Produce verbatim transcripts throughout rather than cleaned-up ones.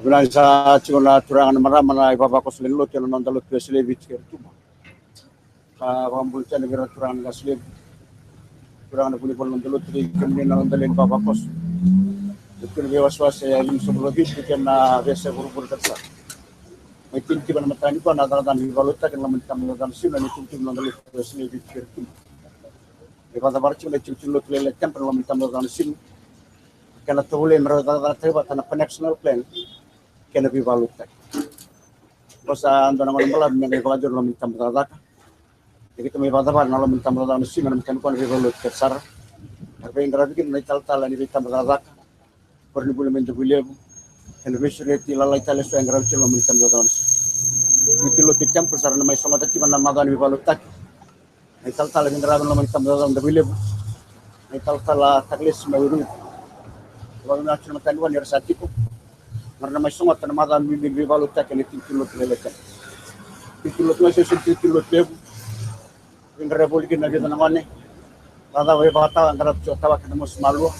Vinaka. Sa tiko na turaga na marama na ivavakoso lewe ni lotu ena noda lotu Wesele e Viti kei Rotuma. Ka vakabula tale vei ira na turaga na qase levu, turaga na vunivola na noda lotu, kei kemuni na noda lewe ni vavakoso. E tu na veiwasewase e limasagavulu ka vitu kei na veiyasai vuravura ka sa mai tini tiko ena mataka nikua na cakacaka ni veivakalotutaki ena loma ni tabacakacaka ni siga ena itukutuku ni noda lotu Wesele e Viti kei Rotuma. E vakacavara tiko na itikotiko ni lotu lailai e Tampa ena loma ni tabacakacaka ni siga. Kena tovolei me ra cakacakataki vata na congressional plan kei na veivakalotutaki. Qo sa dua na gauna balavu me qai vakayacori ena loma ni tabacakacaka. Ia keitou mai vakacavara ena loma ni tabacakacaka ena siga ena mataka nikua na veivakalotutaki sara. Ka veiqaravi kina na italatala ni veitabacakacaka, koronivuli mai Davuilevu, kei na veisureti lalai tale eso e qaravi tiko ena loma ni tabacakacaka ena siga. Viti lotu e Temple sa ra na mai sogota tiko na macawa ni veivakalotutaki. Na italatala veiqaravi ena loma ni tabacakacaka ena Davuilevu, na italatala Takalesi mai Wiriwiri. Vakavinavinaka tiko na mataka nikua ni ra sa tiko. Me ra na mai sogota na macawa ni veivakalotutaki ena itikotiko ni lotu lailai kei na itikotiko ni lotu, e so na itikotiko ni lotu levu. Veiqaravi voli kina na vica na gone. Cakacaka vakaitawa e qaravi tiko, tawa kei na mosi malua.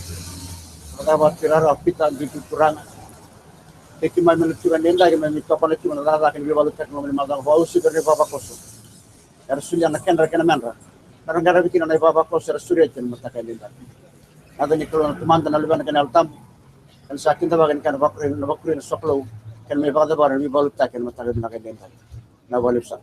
Cakacaka vakatuirara, pita, duidui turaga. Kei keimami na tiko ena edaidai, keimami tokona tiko na cakacaka ni veivakalotutaki ena loma ni macawa, vakauasivi ira na ivavakoso. Era solia na kedra kei na medra. Era qaravi kina na ivavakoso era sureti ena mataka edaidai. Na yaca ni Kalou na Tamada, na Luvena kei na Yalo Tabu. Ena sa kidavaki na kena vakuria, na vakuria na sokalou kei na mai vakacavara na veivakalotutaki ena mataka vinaka edaidai. Vinaka vakalevu sara.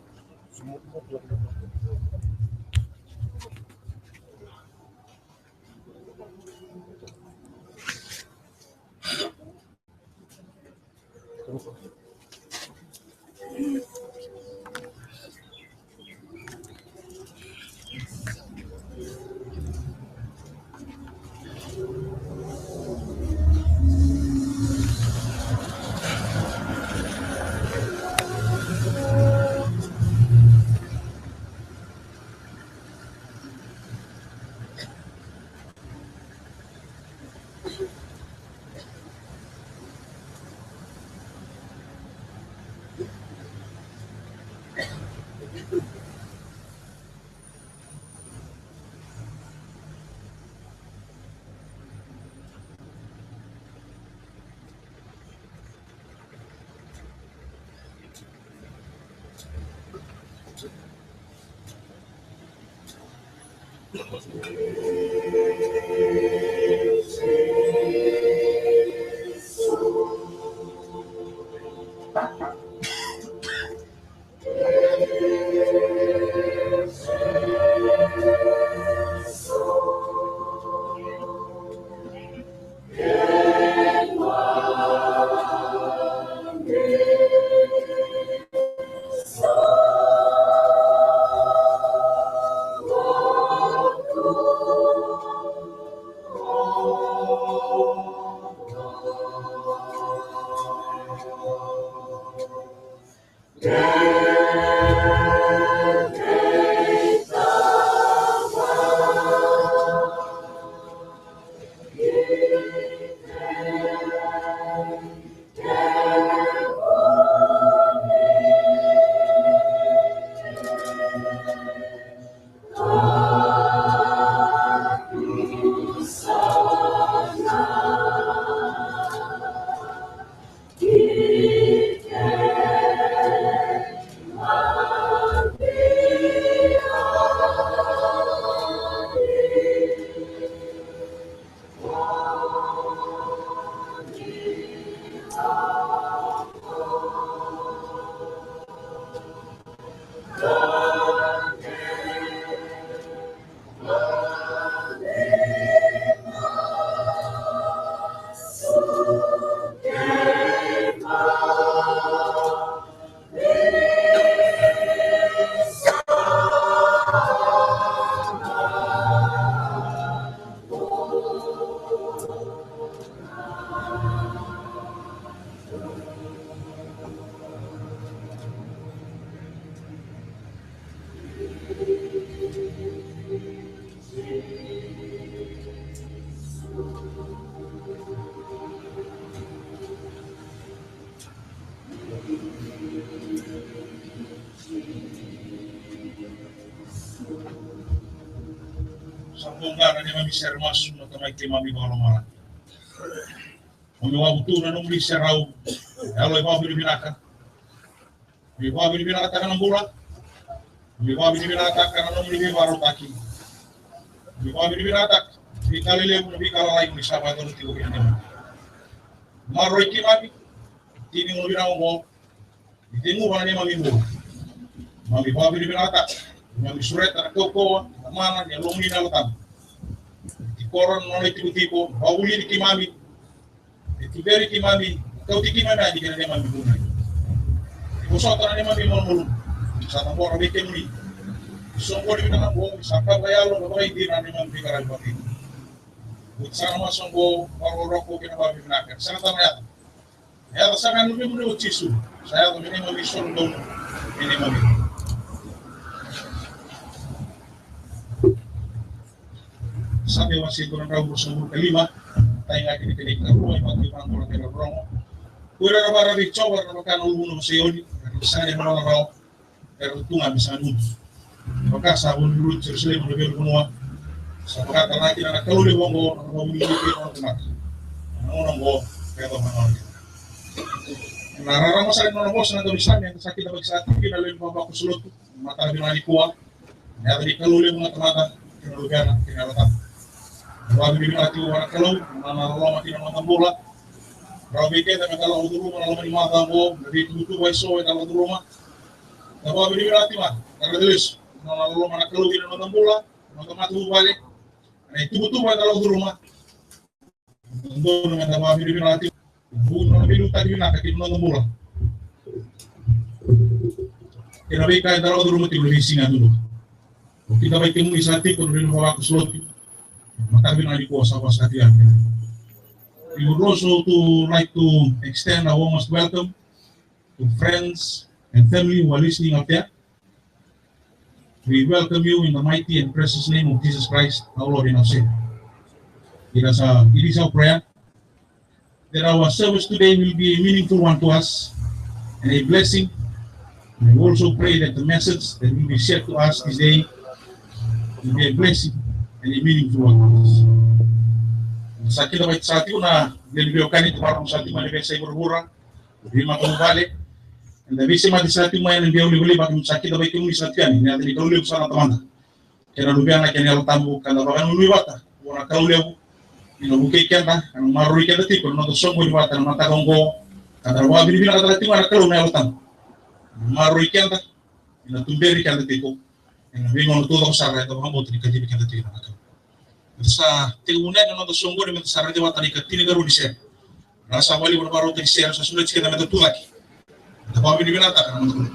Sa bau qara na neimami sere masu na Tamai keimami vakalomalagi. Mo mi wavu tu na nomuni serau. Yalo e vavinavinaka. Mi vavinavinakataka na bula. Mi vavinavinakataka na nomuni veivarautaki. Mi vavinavinakataka veika lelevu, na veika lalai ni sa vakayacora tiko kina neimami. Maroroi keimami. Tini mo vinaka oqo. Ni teguva na neimami bula. Mami vavinavinakataka. Mami sureta na kaukauwa, na mana, ni yalomuni na Yalo Tabu. Ni koro na nona itikotiko, vavulici keimami. E tuberi keimami, kauti keimami yani kina neimami bula. Ni vosota na neimami malumalumu. Sa tabora vei kemuni. Ni soqoni vinaka oqo, ni sa kaba yalo, na vakaidina na neimami veiqaravi vakadina. Oti sara na masu oqo, vakaroroko kei na vavinavinaka. Sara tana yaca. Yaca sara ga na luvemuni o Jisu. Sa yaco me neimami isoro donu. Me neimami. Same wase dua na drau ruasagavulu ka lima. Tai ga kina kina ikarua, e vatu i vanua kei na rogo. Ko ira era vakararavi Jiova, era na vaka na uluna o Saioni, era na sega ni rarawa. Era tu ga me sa nutu. Vaka sa vunirui Jerusalemi na veivanua. Sa vaka tale ga kina na Kalou levu oqo, na nona vunirui kei na nona tamata. Na gauna oqo, e yacova na gauna. Na rarama sara ni nona vosa na daunisame, eda sa kidavaki sara tiko kina na lewe ni vavakoso lotu. Mataka vinaka nikua. Na yaca ni Kalou levu na Tamada, kei na Luvena, kei na Yalo Tabu. Na vavinavinaka tiko vua na Kalou, na nona loloma kina noda bula. Rawa vei keda meda lako curuma na loma ni macawa oqo, na veituvatuva eso eda lako curuma. Na vavinavinaka tiko ga, na raica lesu, na nona loloma na Kalou kina noda bula, noda matavuvale, na ituvatuva eda lako curuma. Dodonu meda vavinavinaka tiko. Vu na nona veiliutaki vinaka ki na noda bula. Kei na veika eda lako curuma tiko na veisiga yadudua. O kidavaki kemuni sa tiko na lewe ni vavakoso lotu. Mataka vinaka nikua sa vosa tiko yani. We would also to like to extend our warmest welcome to friends and family who are listening out there. We welcome you in the mighty and precious name of Jesus Christ, our Lord and our Savior. It is our, it is our prayer that our service today will be a meaningful one to us and a blessing. And we also pray that the message that will be shared to us this day will be a blessing and a meaningful one to us. Sa kidavaki sara tiko na lewe ni veiwekani, tiko varamu sara tiko mai na veiyasai vuravura. Veimatavuvale. Eda veisemati sara tiko mai ena veilivaliva, keimami sa kidavaki kemuni sara tiko yani, ena yaca ni Kalou levu sara na Tamada, kei na Luvena, kei na Yalo Tabu, ka da vakanuinui vata vua na Kalou levu ni na vukei keda, ka na maroroi keda tiko ena noda soqoni vata ena mataka oqo, ka da vakavinavinakataka tiko ga na Kalou na Yalo Tabu. Maroroi keda, ni na tuberi keda tiko ena veigauna taucoko sara eda vakabauta ni kacivi keda tiko na Kalou. Sa tekivu na noda soqoni, meda sa raica vata na ikatinikarua ni sere. Na sa valiva na varauta ni sere, sa sunati keda meda tucake. Meda vakavinavinakataka na noda Kalou.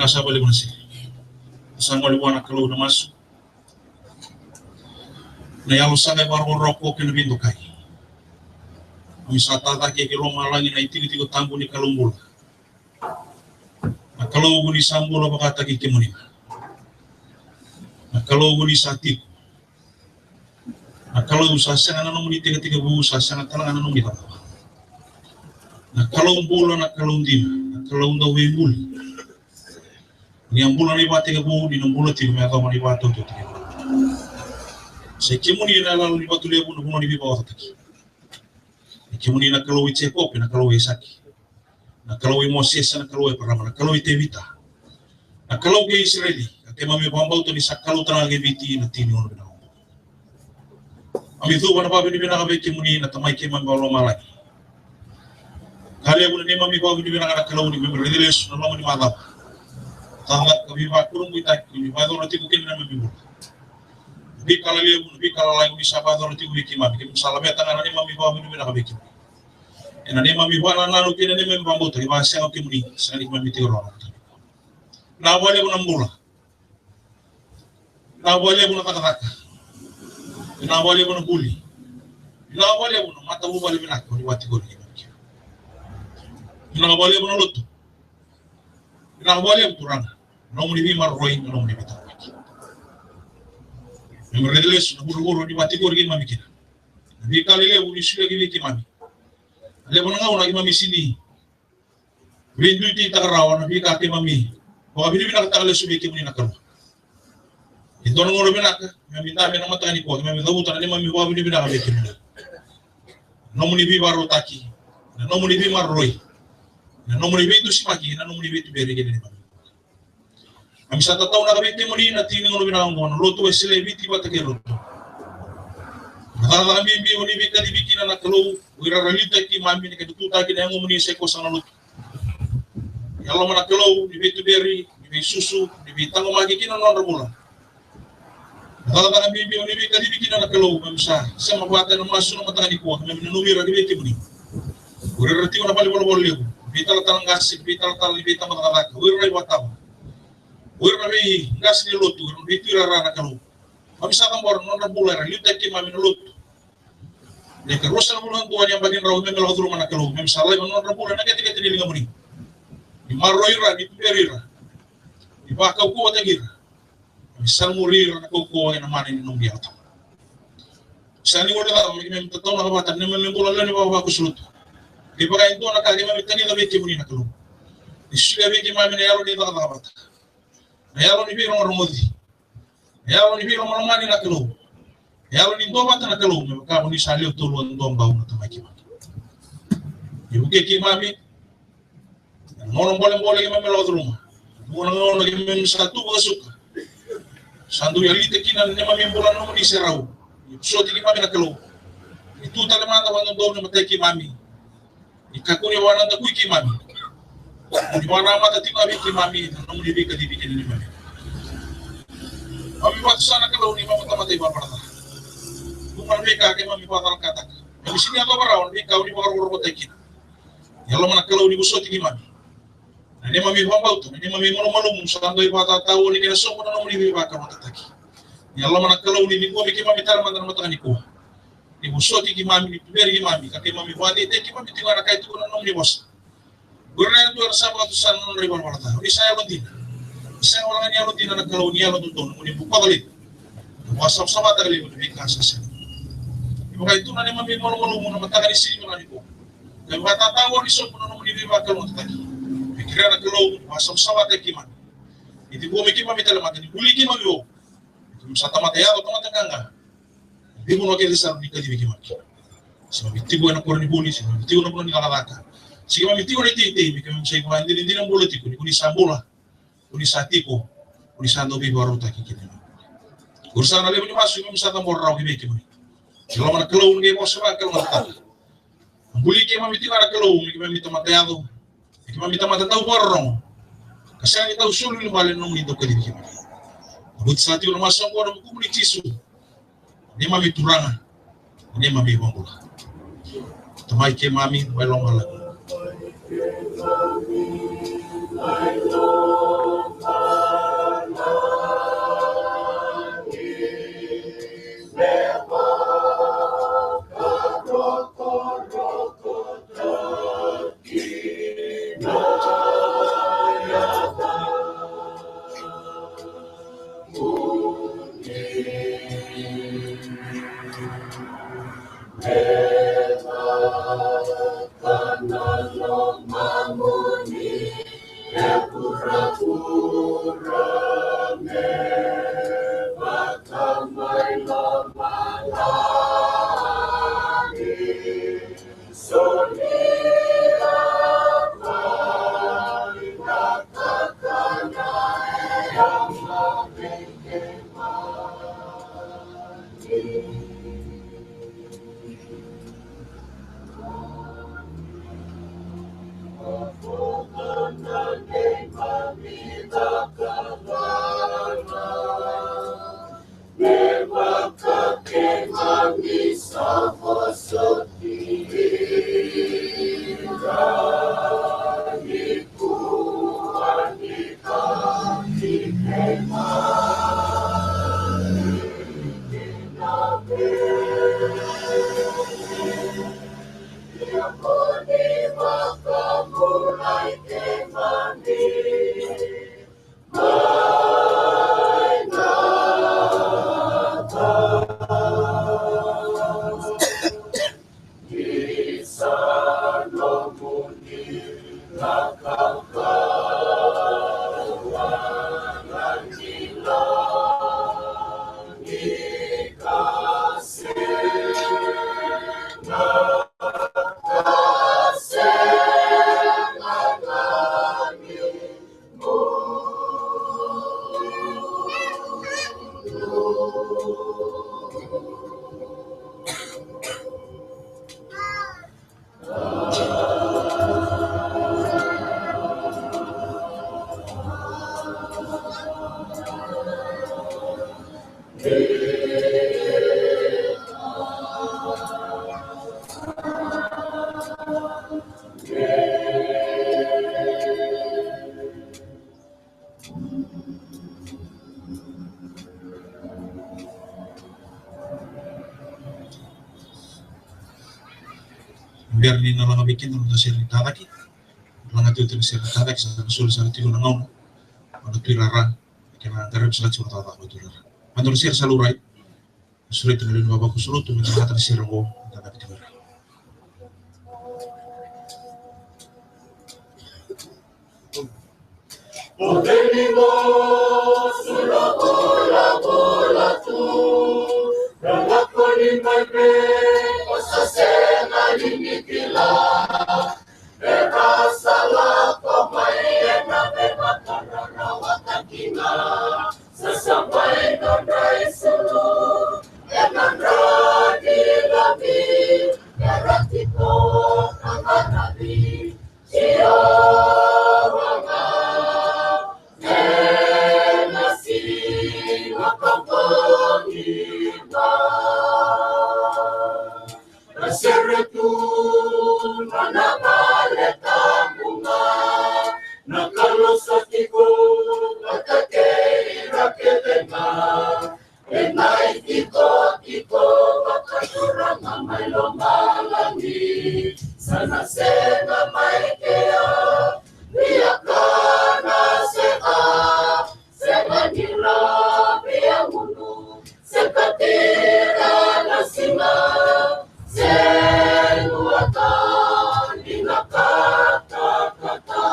Na sa vale vuna se. Sa gole vua na Kalou na masu. Na yalo sa qai vakarokoroko kei na veidokai. Ami sa tacake ki lomalagi na itikotiko tabu ni Kalou bula. Na Kalou ko ni sa bula vakataki kemuni. Na Kalou ko ni sa tiko. Na Kalou sa sega na nomuni tekitekivu, sa sega tale ga na nomuni cakacaka. Na Kalou bula, na Kalou dina, na Kalou dau veibuli. Ni a bula na ivakatekivu, ni na bula tiko me yacova na ivakatautauvata. Sa i kemuni na yaloyalo ni vatu levu, na vanua ni veivakaocataki. I kemuni na Kalou i Jekope, na Kalou i Aisake, na Kalou i Mosese, na Kalou i Eparama, na Kalou i Tevita, na Kalou kei Isireli, ka keimami vakabauta ni sa Kalou tale ga kei Viti na tini ono vinaka. Ami cuva na vakavinavinaka vei kemuni na Tamai keimami vakalomalagi. Ka levu na neimami vakavinavinaka na Kalou ni keimami raici lesu na loma ni macawa. Tacaka ka veivakurabuitaki ni vakayacora tiko kina na neimami bula. Na veikala levu, na veikala lalai ko ni sa vakayacora tiko vei keimami, keimami sa laveta ga na neimami vakavinavinaka vei kemuni. Ena neimami vakanananu kei na neimami vakabauta ni vakasega o kemuni, sega ni keimami tiko rawa na kutani. Vinaka vakalevu na bula. Vinaka vakalevu na cakacaka. Vinaka vakalevu na vuli. Vinaka vakalevu na matavuvale vinaka o ni vakatikori keimami kina. Vinaka vakalevu na lotu. Vinaka vakalevu Turaga na nomuni veimaroroi, na nomuni veitaqomaki. Keimami raici lesu na vuravura o ni vakatikori keimami kina. Na veika lelevu ni solia vei keimami. Na levu na gauna keimami sini veiduiduitaka rawa na veika keimami vakavinavinakataka lesu vei kemuni na Kalou. E dua na gauna vinaka keimami dabe ena mataka nikua, keimami cavuta na neimami vakavinavinaka vei kemuni. Na nomuni veivakarautaki, na nomuni veimaroroi, na nomuni veidusimaki, na nomuni veituberi kei na neimami. Keimami sa tataunaka vei kemuni na tiki ni gauna vinaka oqo, na lotu Wesele e Viti vata kei lotu. Na cakacaka bibi o ni veikacivi kina na Kalou, o ira era liutaki keimami ni kena tutaki na yagomuni se kosa na lotu. Yaloma na Kalou, ni veituberi, ni veisusu, ni veitaqomaki kina na nodra bula. Na cakacaka bibi o ni veikacivi kina na Kalou, keimami sa sema vata ena masu na mataka nikua, keimami nanumi ira ki vei kemuni. O ira era tiko na valenivolavola levu, veitalatala qase, veitalatala ni veitabacakacaka, o ira na ivakatawa. O ira na veiqase ni lotu, o ira na veituirara na Kalou. Keimami sa cabora na nodra bula era liutaki keimami na lotu. Ni ka ruasagavulu ka dua ni yabaki drau keimami lako curuma na Kalou, keimami sa laiva na nodra bula ena qeteqete ni ligamuni. Ni maroroi ira, ni tuberi ira, ni vakaukauwataki ira. Keimami sa muri ira na kaukauwa ena mana ni nomuni Yalo Tabu. Sa ni gole cava me keimami tataunaka vata na neimami bula lewe ni vavakoso lotu. Kevaka e dua na ka keimami tagica vei kemuni na Kalou, ni solia vei keimami na yalo ni cakacaka vata, na yalo ni veirogorogoci, na yalo ni veilomalomani na Kalou, na yalo ni duavata na Kalou, me vaka ko ni sa lewe tolu a duabau na Tamai keimami. Ni vukei keimami ena gauna bolebole keimami lako curuma. Ena gauna keimami sa tu vakasuka, sa dau yalita kina na neimami bula na nomuni serau. Ni vosoti keimami na Kalou. Ni tu tale mada vakadodonu e matai keimami. Ni kakua ni vakanadakui keimami. Ni vakanamata tiko ga vei keimami na nomuni veikacivi kei na neimami. Keimami vakatusa na Kalou ni keimami tamata ivalavala ca. Vuqa na veika keimami vakacalakataka, keimami sega ni yacova rawa na veika o ni vakarokorokotaki kina. Yaloma na Kalou ni vosoti keimami. Na neimami vakabauta, na neimami malumalumu sa dau ivakatatao ni kena sobu na nomuni veivakalougatataki. Yaloma na Kalou ni ciqomi keimami tale mada na mataka nikua. Ni vosoti keimami, ni tuberi keimami, ka keimami vakadeitaki keimami tiko ena ka e tukuna na nomuni vosa. O ira yadua era sa vakatusa na nodra ivalavala ca, o ni sa yalodina. Ni sega wale ga ni yalodina na Kalou, ni yalododonu, mo ni bokoca levu. Mo vakasavasavataka levu na veika sa sega. Ni vaka e tu na neimami malumalumu na mataka ni siga nikua. Ka vakatatao ni sobu na nomuni veivakalougatataki. Me kerea na Kalou, ni vakasavasavataki keimami. Ni ciqomi keimami tale mada, ni vuli keimami vou. Keimami sa tamata yaco, tamata qaqa. Veivanua kece sara ni kacivi keimami kina. Se keimami tiko ena koronivuli, se keimami tiko ena vanua ni cakacaka, se keimami tiko ena iteitei, me keimami sa ivakadinadina bula tiko ni ko ni sa bula, ko ni sa tiko, ko ni sa dau veivakarautaki kina. Ko ira sara na levu ni masu keimami sa cabora rawa ki vei kemuni. Yaloma na Kalou ni qai vosa vakalougatataka. Buli keimami tiko na Kalou, me keimami tamata yaco, Keimami tamata dau vakarorogo ka sega ni dau soli ibalebale na nomuni dau kacivi keimami. Cavuti saka tiko na masu oqo ena vukumuni Jisu, neimami Turaga, neimami iVakabula. Tamai keimami mai lomalagi. Bera ni na laga vei keda na noda sere ni tacake. Laga tiko na sere ni tacake, sa na soli sara tiko na gauna. Mana Tui Rara, kena qaravi sara tiko na tacake o Tui Rara. Mada na sere sa laurai. Sureti na lewe ni vavaku solotu me da lagata na sere oqo, da na viti vere. O veni mo sura vulavula tu, na lako ni mai pe o sa sega ni ni kila. Era sa lako mai ena veivakararawataki ga, sa sabai nodra isulu ena dra ni lavi. Era tiko na qaravi Jiova ga ena siga ka bogi ga. Na sere tu na vale tabu ga, na kalosa tiko vata kei ira kece ga. Ena itikotiko vakaturaga mai lomalagi, sa na sega mai kea. Viakana sega, sega ni ra viagunu. Sekatira na siga, se luata ni na katakata.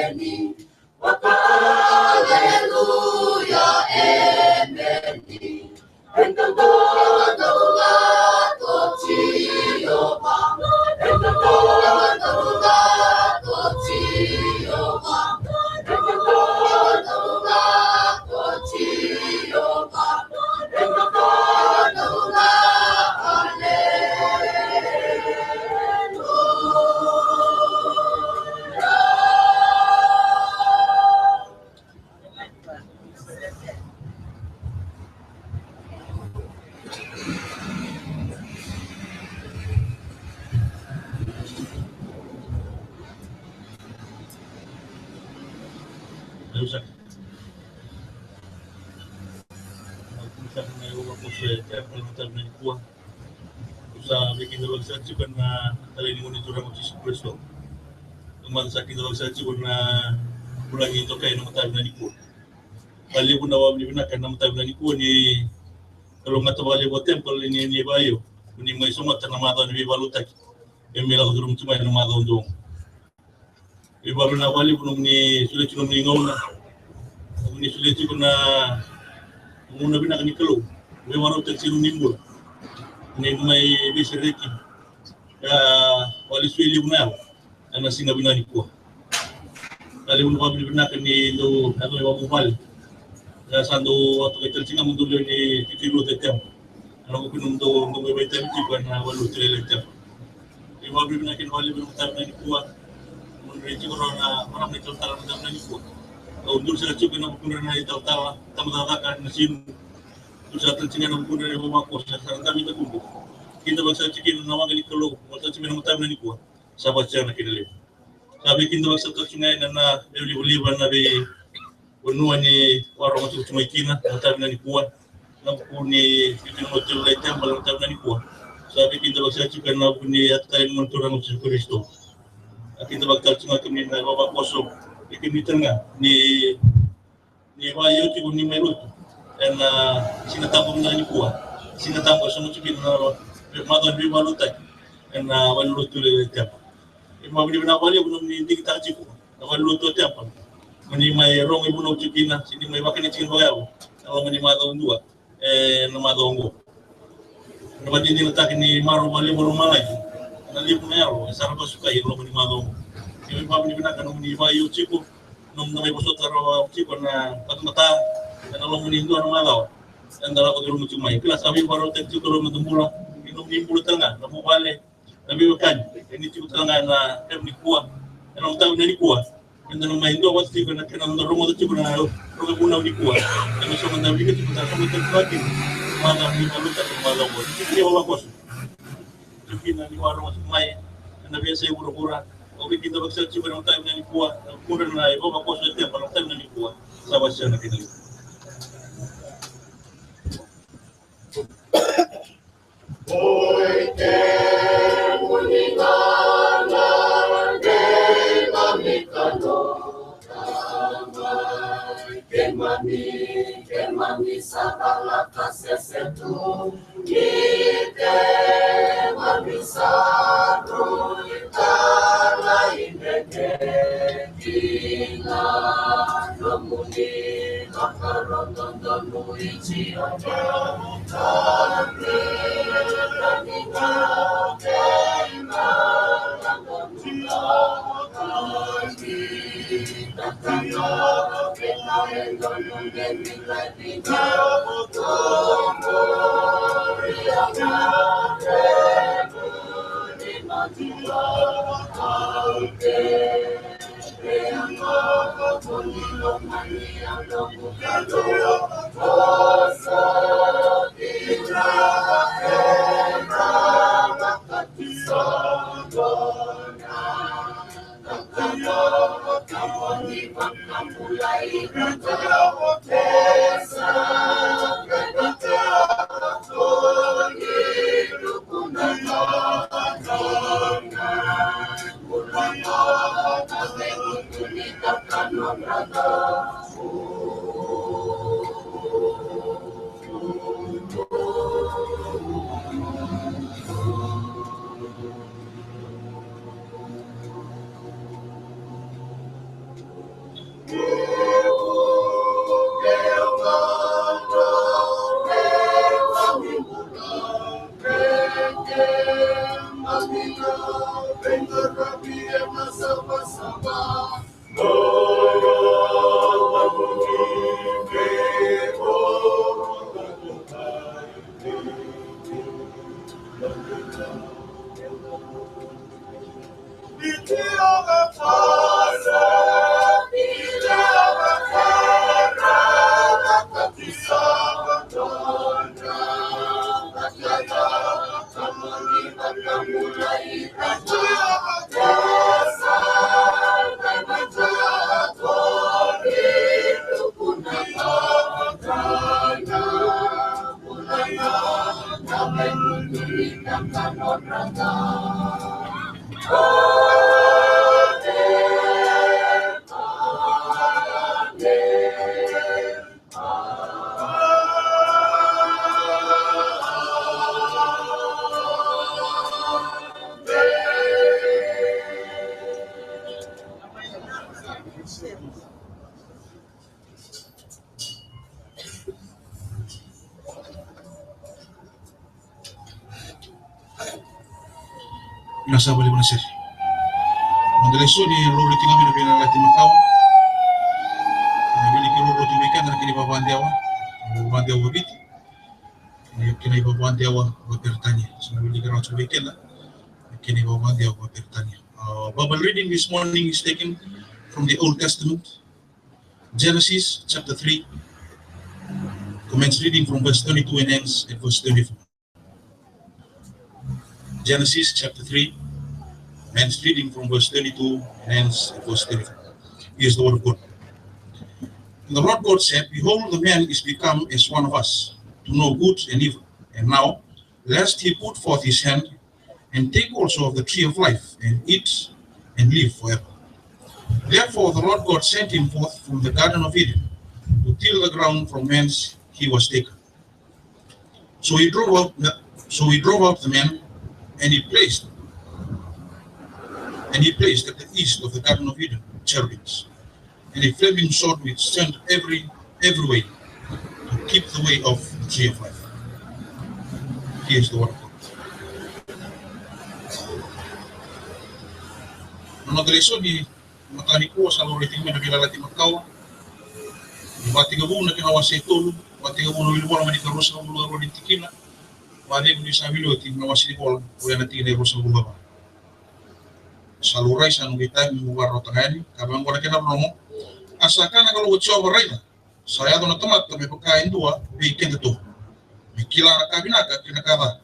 Emeni. Waka aleluya, emeni. Sa veikidavaki saka tiko ena talai ni Gone Turaga o Jisu Karisito. Taumada sa kidavaki saka tiko na vulagi dokai ena mataka vinaka nikua. Vakalevu na vakavinavinaka ena mataka vinaka nikua ni kalougata vakalevu o temple ni, ni vakaio. Ni mai somata na macawa ni veivakalotutaki. E mai lako curuma tu mai na macawa oqo. Veivakavinavinaka vakalevu nomuni solia tiko nomuni gauna. Nomuni solia tiko na gauna vinaka ni Kalou. Veivakarautaki tiko nomuni bula. Ni mai veisereki. Ka vakalesui levu na yalo ena siga vinaka nikua. Ka levu na vakavinavinaka ni dou yaco mai vakavuvale. Ka sa dou vatokai tale tiko ga mo dou lewe ni titi lotu e temple. Ena vuku ni dou, dou mai vakaitavi tiko ena valenilotu lailai e temple. Ni vakavinavinaka kina vakalevu ena mataka vinaka nikua. Mo ni tiko rawa na marama na italatala ena mataka vinaka nikua. Au duri sara tiko ena vukudra na italatala, tabacakacaka, na sinu. Duri sara tale tiko ena vukudra na ivavakoso, sa ra dabe i dakuqu. Kidavaki sara tiko kina na waqa ni Kalou, mo sa tiko ena mataka vinaka nikua. Sa vakasega na kena levu. Sa veikidavaki saka tiko ga ena veilivaliva na veivanua ni vakarorogo tiko mai kina, na mataka vinaka nikua. Na vuku ni veitiko ni lotu lailai e temple, na mataka vinaka nikua. Sa veikidavaki saka tiko ena vuku ni yaca talei ni Gone Turaga o Jisu Karisito. A kidavaki tale tiko ga kemuni na ivavakoso, vei kemuni tale ga ni ni vakaio tiko ni mai lotu ena Siga Tabu vinaka nikua. Siga Tabu e sogo tiko kina na macawa ni veivakalotutaki ena valenilotu lailai e temple. E vakavinavinaka vakalevu nomuni digitaka tiko na valenilotu e temple. Mo ni mai rogo ivunau tiko kina, se ni mai vakani tiko vakayalo ena loma ni macawa dua. Ena macawa oqo. Na vakadinadinataki ni marau vakalevu o lomalagi. Na levu na yalo e sa ra vakasukai ena loma ni macawa oqo. Ia vakavinavinaka nomuni vakaio tiko, nomuni mai vosota rawa tiko na batabata ena loma ni dua na macawa. Eda lako curuma tiko mai. Kila sa veivakarautaki tiko na noda bula, ni nomuni bula tale ga, na vuvale, na veiwekani, e ni tiko tale ga ena yakavi nikua, ena mataka vinaka nikua. Eda na mai dua vata tiko ena kena noda rogoca tiko na rogo vunau nikua. Ena so mada vinaka tiko na rogo tiko na kina. Mada ni maluta tiko mada oqo. Tiko ni vavakoso. Tiko kina ni vakarogo tiko mai. Ena veiyasai vuravura. Au veikidavaki saka tiko ena mataka vinaka nikua. Na kudra na ivavakoso e temple ena mataka vinaka nikua. Sa vakasega na kena levu. Oi kemuni ga na neimami Kalou, keimami, keimami sa calata sese tu, ni keimami sa rui talai dede. Ina sa vali vana sere. Noda lesoni e lori tiko mai na Veiyalayalati Makawa. Na vili ki lori oti vei keda na kena ivavadewa. Ivavadewa vakaViti. Kena ivavadewa vakaPeritania. Sa na vili ki lori oti vei keda na kena ivavadewa vakaPeritania. Uh, Bible reading this morning is taken from the Old Testament. Genesis chapter three commence reading from verse twenty-two and ends at verse twenty-four. Genesis chapter three commence reading from verse twenty-two and ends at verse twenty-four. Here's the word of God. And the Lord God said, "Behold, the man is become as one of us, to know good and evil. And now, lest he put forth his hand and take also of the tree of life, and eat, and live forever." Therefore the Lord God sent him forth from the Garden of Eden to till the ground from whence he was taken. So he drove out the, so he drove out the man, and he placed, and he placed at the east of the Garden of Eden cherubims, and a flaming sword which turned every, every way to keep the way of the tree of life. Here's the word of God. Na noda lesoni mataka nikua sa lori tiko mai na Veiyalayalati Makawa. Ni vakatekivu na kena wase e tolu, vakatekivu na wilivola mai na ika ruasagavulu ka rua ni tikina. Vakatekivu ni sa vili oti na wase ni vola, oya na tikina e ruasagavulu ka va. Sa laurai sa noqu itavi meu vakarautaka yani, ka vaqo na kena rogo. A sa kaya na Kalou ko Jiova, raica, sa yaco na tamata me vaka e dua vei kedatou, me kila na ka vinaka kei na ka ca.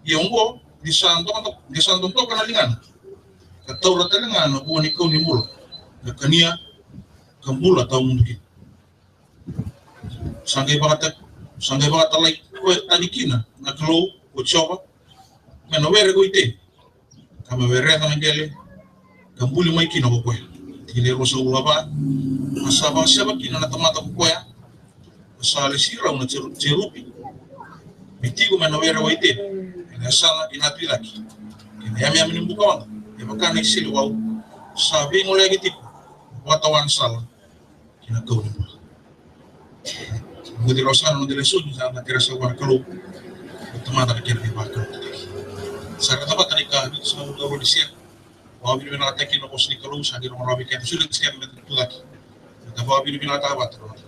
Ia oqo, ni sa dodo-, ni sa dodoka na ligana, ka taura tale ga na vua ni kau ni bula, ka kania, ka bula tawamudu kina. Sa qai vakata-, sa qai vakatalai koya tani kina na Kalou ko Jiova mai na were ko Iteni, ka me wereca na qele, ka buli mai kina ko koya. Tikina e ruasagavulu ka va. A sa vakaseva kina na tamata ko koya, a sa lesi rau na jeru-, jerupi me tiko mai na were ko Iteni, ena yasana i Natu i cake, kei na yameyame ni bukawaqa e vaka na iseleiwau, sa veigoleyaki tiko vakatawa na sala ki na kau ni bula. Muci rau sara na noda lesoni, sa na keresa vua na Kalou, na tamata na kena veivakalougatataki. Sa raica vata na ika vitusagavulu ka rua ni siga. Vakavinavinakataki na vosa ni Kalou, sa qai rogoca vei keda, sureti keda me da tucake. Me da vakavinavinakataka vata na noda.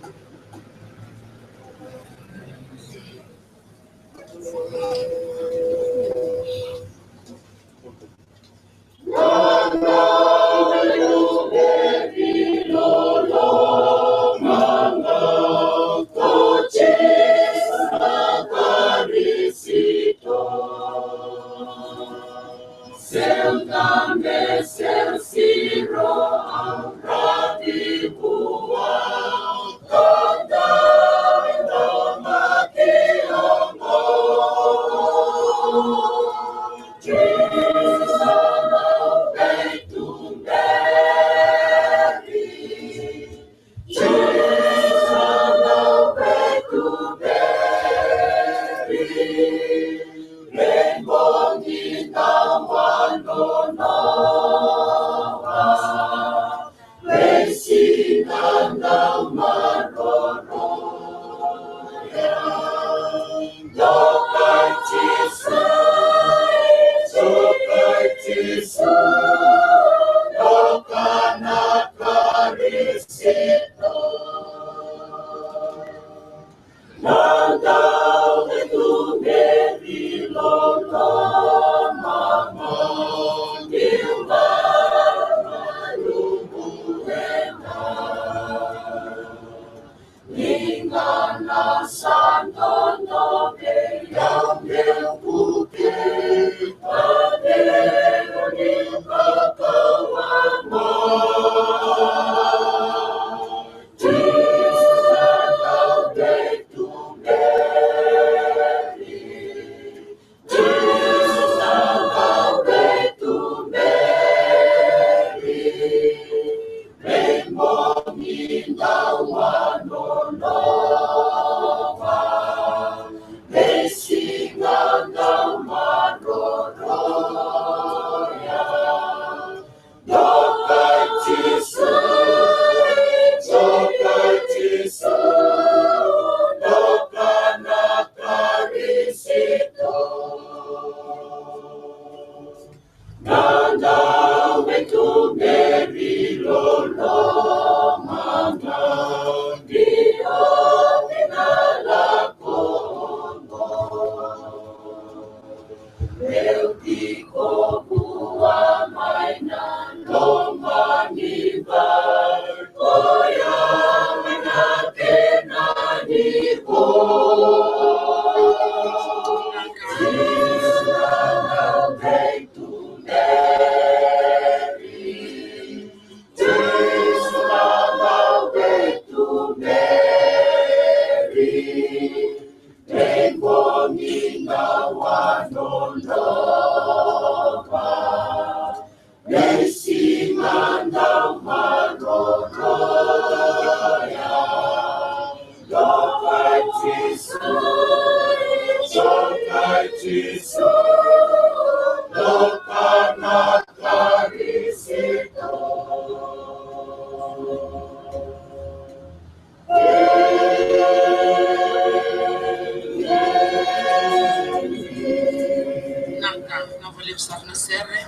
sara na sere.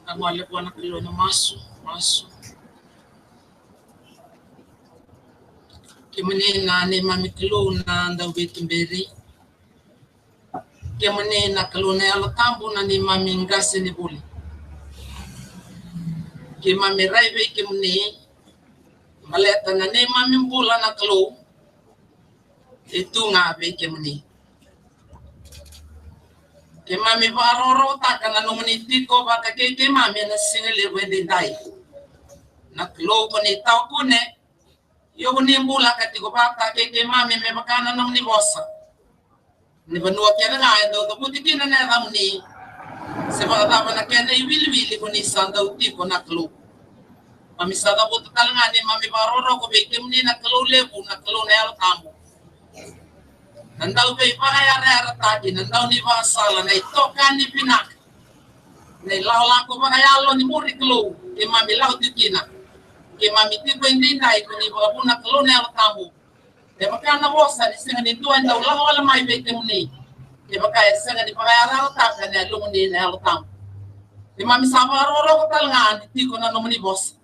Na gole vua na Kalou na masu, masu. Kemuni na neimami Kalou na dauveituberi. Kemuni na Kalou na Yalo Tabu na neimami qase ni vuli. Keimami rai vei kemuni baleta na neimami bula na Kalou e tu ga vei kemuni. Keimami vakarokorokotaka na nomuni tiko vata kei keimami ena siga levu edaidai. Na Kalou ko ni tawa kune, io ko ni bula ka tiko vata kei keimami me vaka na nomuni vosa. Ni vanua kece ga e dau cavuti kina na yacamuni, se vakacava na kena iwiliwili ko ni sa dau tiko na Kalou. Mami sa cavuta tale ga neimami vakarokoroko vei kemuni na Kalou levu, na Kalou na Yalo Tabu. Na dauveivakayarayarataki, na daunivakasala, na itokani vinaka, na ilakolako vakayalo ni muri Kalou, keimami lako tiko kina. Keimami tiko edaidai ko ni vakavuna Kalou na Yalo Tabu. Kevaka na vosa ni sega ni dua e dau lako wale mai vei kemuni, kevaka e sega ni vakayarayarataka na Yalomuni na Yalo Tabu. Keimami sa vakarokoroko tale ga ni tiko na nomuni vosa.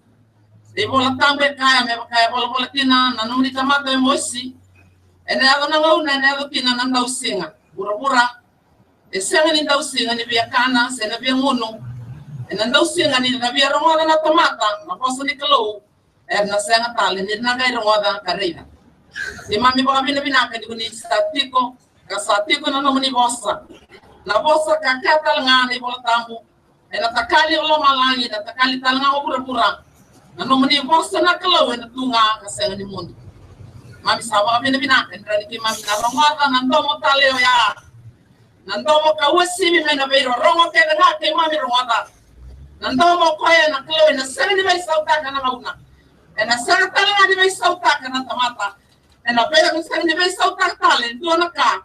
Na iVola Tabu e kaya me vaka e volavola kina na nomuni tamata e Mosese, ena yaco na gauna ena yaco kina na dausiga vuravura. E sega ni dausiga ni via kana se na via gunu. Ena dausiga ni na via rogoca na tamata na vosa ni Kalou, era na sega tale ni na qai rogoca ka raica. Keimami vakavinavinaka ni ko ni sa tiko, ka sa tiko na nomuni vosa. Na vosa ka kaya tale ga na iVola Tabu, ena takali o lomalagi, na takali tale ga o vuravura. Na nomuni vosa na Kalou ena tu ga ka sega ni mudu. Mami sa vakavinavinaka ni rawa ni keimami na rogoca na domo tale oya. Na domo ka uasivi me na veirorogo kece ga keimami rogoca. Na domo koya na Kalou ena sega ni veisautaka na gauna. Ena sega tale ga ni veisautaka na tamata. Ena vei, ena sega ni veisautaka tale e dua na ka.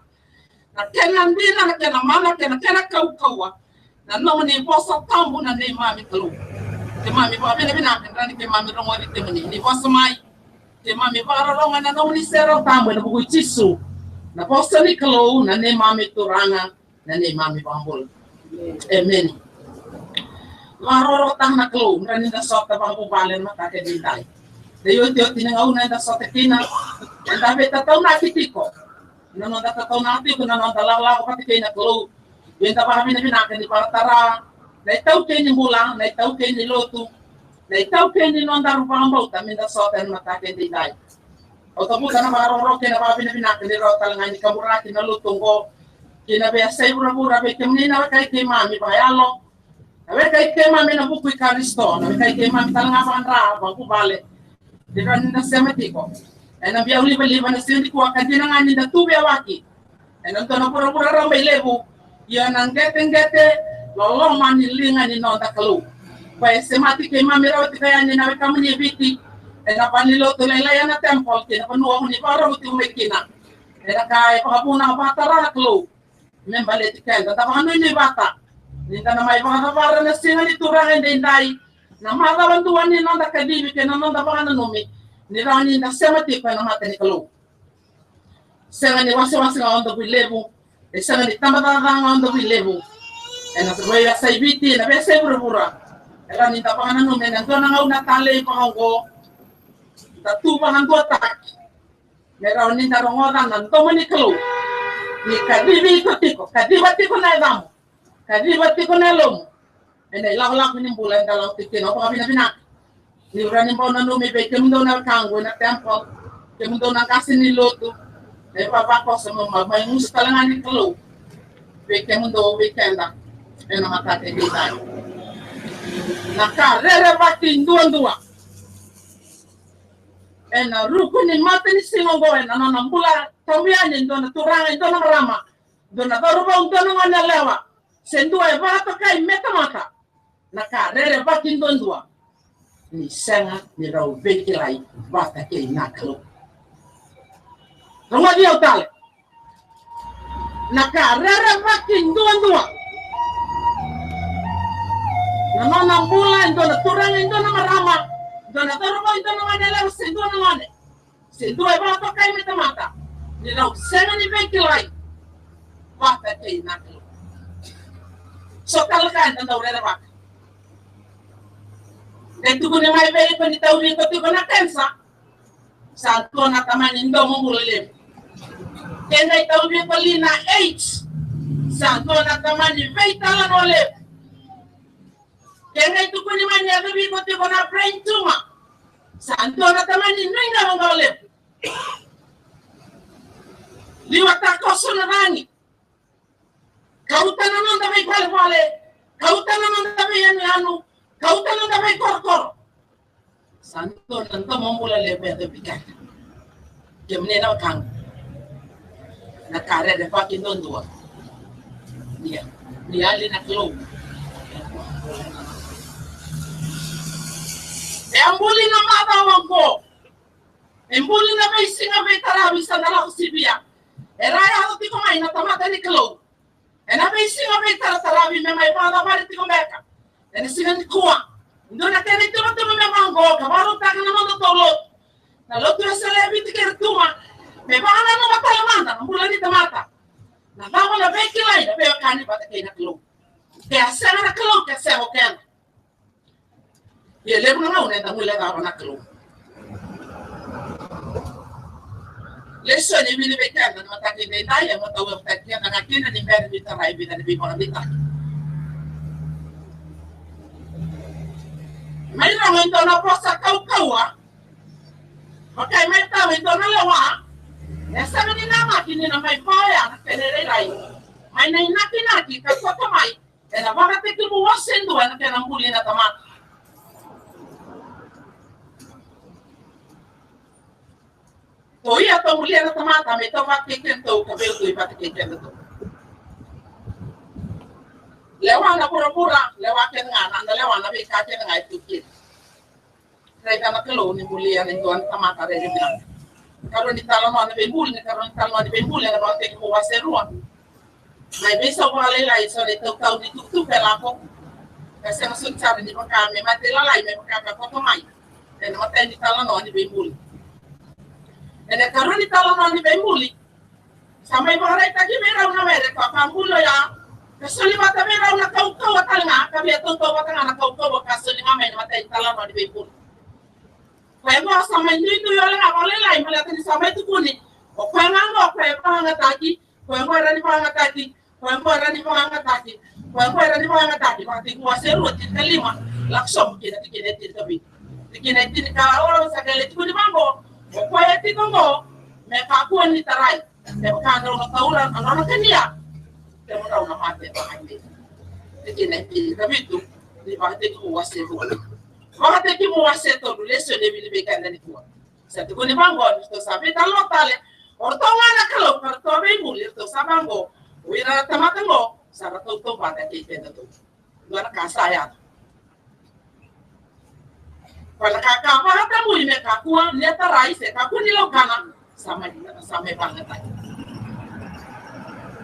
Na kena dina, na kena mana, kena, kena kaukauwa. Na nomuni vosa tabu na neimami Kalou. Keimami vakavinavinaka ni rawa ni keimami rogoci kemuni. Ni vosa mai. Keimami vakarorogo ena nomuni serau tabu ena vuku i Jisu. Na vosa ni Kalou na neimami Turaga, na neimami Vakabula. Emeni. Vakarorotaka na Kalou, ni rawa ni da sota vakavuvale ena mataka edaidai. Na iotioti ni gauna eda sota kina, eda veitataunaki tiko. Na noda tataunaka tiko na noda lakolako vata kei na Kalou. Ia eda vakavinavinaka ni vakatara na itaukei ni bula, na itaukei ni lotu, na itaukei ni nodaru vakabauta me da sota ena mataka edaidai. Au cavuta na vakarokoroko kei na vakavinavinaka ni rawa tale ga ni kaburaki na lotu oqo ki na veiyasai vuravura, vei kemuni na wekai keimami vakayalo, na wekai keimami ena vuku i Karisito, na wekai keimami tale ga vakadra vakavuvale. Ni rawa ni da sema tiko ena veilivaliva na siga nikua, ka dina ga ni da tu veiyawaki ena dua na vuravura rabailevu, ia na qeteqete loloma ni liga ni noda Kalou. Koya e semati keimami, rawati koya yani na wekamuni e Viti, ena valenilotu lailai, ena temple kei na vanua ko ni vakarau tiko mai kina. Ena ka e vakavuna, vakatara na Kalou me baleti keda, da vakanuinui vata ni da na mai vakacavara na siga ni Turaga edaidai, na macawa dua ni noda kacivi kei na noda vakananumi, ni rawa ni da sema tiko ena mata ni Kalou. Sega ni wasewase ga o Davuilevu, e sega ni tabacakacaka ga o Davuilevu. Ena veiyasai Viti, ena veiyasai vuravura, e rawa ni da vakananumi ena dua na gauna talei vakaoqo, da tu vakaduataki me rawa ni da rogoca na domo ni Kalou. Ni kacivi iko tiko, kaciva tiko na yacamu, kaciva tiko na yalomu ena ilakolako ni bula eda lako tiko kina. Au vakavinavinaka niu rawa ni bau nanumi vei kemudou na wekaqu ena temple, kemudou na qase ni lotu, na ivavakoso, mo mai gusu tale ga ni Kalou vei kemudou, vei keda ena mataka edaidai. Na ka rerevaki duadua ena ruku ni matanisiga oqo, ena nona bula tabu yani e dua na turaga, e dua na marama, dua na cauravou, dua na goneyalewa, se dua e vakatokai me tamata. Na ka rerevaki duadua, ni sega ni rau veikilai vata kei na Kalou. Rogoci au tale. Na ka rerevaki duadua, na nona bula e dua na turaga, e dua na marama, dua na cauravou, e dua na goneyalewa, se dua na gone, se dua e vakatokai me tamata, ni rau sega ni veikilai vata kei na Kalou. So tale ka eda dau rerevaka. Qai tukuni mai vei iko ni tauvi iko tiko na kenisa, sa dua na tamani domo bula levu. Ke qai tauvi iko li na AIDS, sa dua na tamani veitalanoa levu. Ke qai tukuni mai ni yacovi iko tiko na brain tumor, sa dua na tamani nuiqawaqawa levu. Liwa takoso na ragi. Kauta na noda veivalevale, kauta na noda veiyanuyanu, kauta na noda veikorokoro. Sa dua na domo bula levu e yacovi keda. Kemuni na wekaqu, na ka rerevaki duadua, ia, ni yali na Kalou. E a buli na macawa oqo. E buli na veisiga veitaravi sa da lako sivia. Era yaco tiko mai na tamata ni Kalou ena veisiga veitarataravi me mai vakacavari tiko beka ena siga nikua. Dua na kena ituvatuva me vaqo ka vakarautaka na nodatou lotu, na lotu e sele e Viti kei Rotuma, me vakananuma tale mada na bula ni tamata. Na cava na veikilai na veiwekani vata kei na Kalou? Ke a sega na Kalou, ke a sega o keda. Ia levu na gauna eda guilecava na Kalou. Lesoni e wili vei keda na mataka edaidai, e matau e vata keda ga kina ni bera ni tarai e vica na veivakadeitaki. Mai rogo e dua na vosa kaukauwa, vaka e mai tau e dua na lewa, e sega ni namaki ni na mai vaya na kena irairai, mai na inakinaki ka koto mai ena Vakatekivu wase dua ena kena buli na tamata. Ko ia tou bulia na tamata me tou vata kei kedatou ka veiucui vata kei kedatou. Lewa na vuravura, lewa kece ga na, na lewa na veika kece ga e tu kina. Raica na Kalou ni bulia na dua na tamata rairai vinaka. Karua ni talanoa ni veibuli, na karua ni talanoa ni veibuli ena Vakatekivu wase rua. Mai veisau vakalailai so na itautau ni tukutuku e lako. Ka sega soti sara ni vaka me mate lalai me vaka ka koto mai ena imatai ni talanoa ni veibuli. Ena karua ni talanoa ni veibuli, sa mai vakaraitaki vei rau na were ka ka buli oya, ka soli vata vei rau na kaukauwa tale ga, ka via tautauvata ga na kaukauwa ka soli ga mai na imatai ni talanoa ni veibuli. Koya qo sa mai duidui wale ga vakalailai baleta ni sa mai tukuni, o koya ga qo koya e vakayagataki, koya qo e rawa ni vakayagataki, koya qo e rawa ni vakayagataki, koya qo e rawa ni vakayagataki. Vakatekivu wase rua, tinikalima, lako sobu ki na tikina e tinikavitu. Tikina e tinikawalu sa qai lai tukuni vaqo, o koya e tiko qo me kakua ni tarai, me vaka drau na taura na nona kania, kemudrau na mate vakaidina. Tikina e tinikavitu ni Vakatekivu wase rua. Vakatekivu wase tolu, lesoni e wili vei keda nikua. Sa tukuni vaqo ni ratou sa veitalanoa tale o ratou ga na Kalou ka ratou a veibuli, ratou sa vaqo, o ira na tamata qo sa ratou tautauvata kei kedatou. Dua na ka sa yaco. Koya na ka ka vakatabui me kakua ni a tarai se kakua ni laukana, sa mai, sa mai vakayagataki.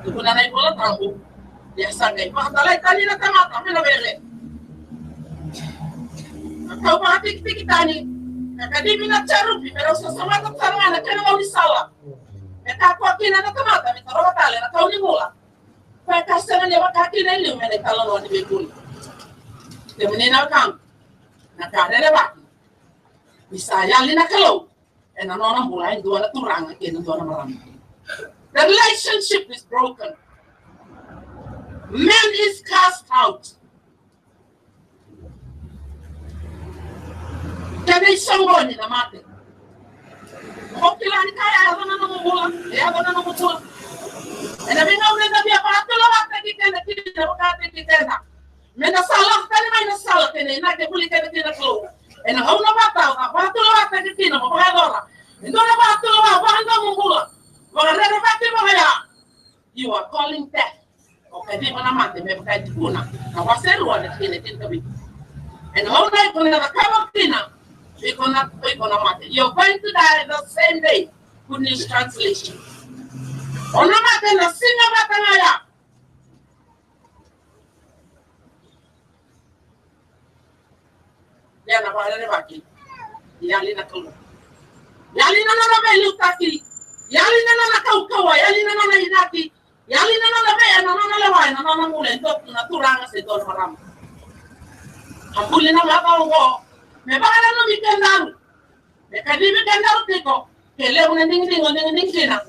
Tukuna na iVola Tabu, ia sa qai vakatalai tani na tamata mai na were. Ka kau vakatikitiki tani, ka kacivi na jerupi me rau sasamata sara ga na kena gaunisala, me kakua kina na tamata me tarova tale na kau ni bula. Koya ka sega ni vaka kina e liu mai na italanoa ni veibuli. Kemuni na wekaqu, na ka rerevaki ni sa yali na Kalou ena nona bula e dua na turaga kei na dua na marama. The relationship is broken. Man is cast out. Kena isoqoni na mate. O kila ni ka e yaco na nomu bula, e yaco na nomu bula. Ena veigauna eda via vakatulewa vata kei keda kina, vata kei keda. Me na sa lako tani mai na sala kei na inaki e vuli keda kina na Kalou. Ena gauna vata, vakatulewa vata kei kina, mo vakayacora e dua na vakatulewa vakadomo bula, vakarerevaki vakaya. You are calling death. O kaciva na mate me vaka e tukuna na wase rua na tikina e tinikavitu. Ena gauna iko na cakava kina, iko na, iko na mate. You're going to die the same day. Good News Translation. O na mate na siga vata ga ya. Ia na vakarerevaki, yali na Kalou. Yali na nona veiliutaki. Yali na nona kaukauwa. Yali na nona inaki. Yali na nona vei, na nona lewa, na nona bula, e dua na turaga se dua na marama. A buli na macawa oqo me vakananumi kedaru, me kacivi kedaru tiko. Ke levu na digidigi o digidigi kina,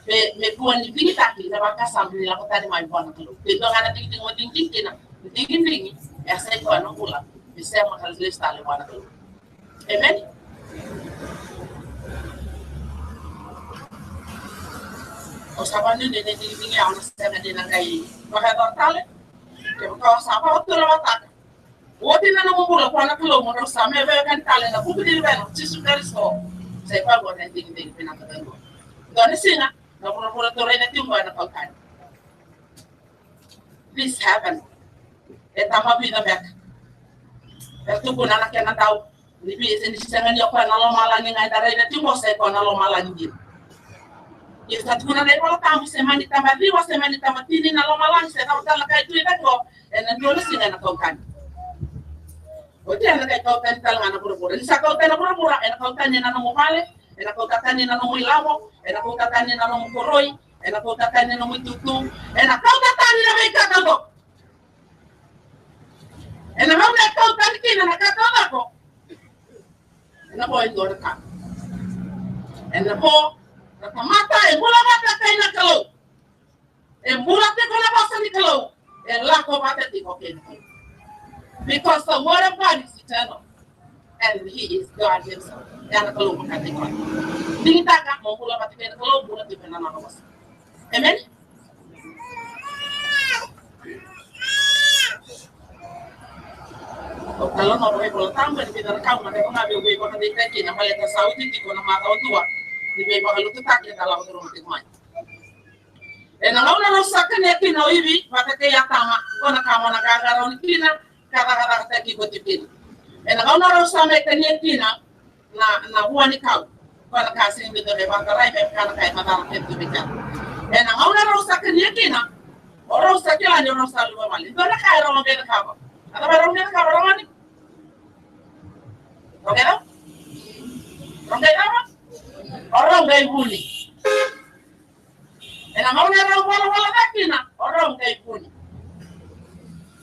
me, me kua ni digitaki na vakasama ni lako tani mai vua na Kalou. Ke dua ga na digidigi o digidigi kina, digidigi e a sa i koya na bula me sema ka lesu tale vua na Kalou. Amen. O sa vanuinui ni digidigi, au na sega ni na qai vakayacora tale. Kevaka o sa vakaturavataka, oti na nomu bula vua na Kalou, mo drau sa mai veiwekani tale ena vuku ni Luvena o Jisu Karisito. Sa i koya qo na digidigi vinaka tale qo. Dua na siga na vuravura tou raica tiko qo ena kau tani. This happened. E tama vica beka era tukuna na kena dau ni vei, se ni sega ni o koya na lomalagi ga eda raica tiko, se koya na lomalagi dina. Ia sa tukuna na iVola Tabu, se mani tama ciwa, se mani tama tini na lomalagi, se cava tale na ka e tu i cake qo, ena dua na siga ena kau tani. Oti ena qai kau tani tale ga na vuravura. Ni sa kau tani na vuravura, ena kau tani na nomu vale, ena kau tani na nomu ilavo, ena kau tani na nomu koroi, ena kau tani na nomu itutu, ena kau tani na veika taucoko. Ena gauna e kau tani kina na ka taucoko, ena vo e dua na ka. Ena vo na tamata e bula vata kei na Kalou, e bula tiko na vosa ni Kalou, e lako vata tiko kei na Kalou. Because the word of God is eternal. And he is God himself. E a na Kalou vakatikoni. Digitaka mo bula vata kei na Kalou, bula tiko ena nona vosa. Amen. O talo na vei vola tamba ni vei na kau ma na vei vakadeitaki na maleta sa uti tiko na mata o tua ni vei vakalututaki e tala o toro mati mai. Ena gauna rau sa kania kina o Ivi vata kei Atama, ko na ka mo na qaqarauni kina, ka cakacakataki iko tiko kina. Ena gauna rau sa mai kania kina na, na vua ni kau, ko na ka sega ni dodonu me vakatarai me vaka na ka e macala kece tu vei keda. Ena gauna rau sa kania kina, o rau sa kila ni o rau sa luvawale. Dua na ka e rau qai cakava. A cava e rau qai cakava, rau mani? Rau qai cava? Rau qai cava? O rau qai vuni. Ena gauna e rau valavala ca kina, o rau qai vuni.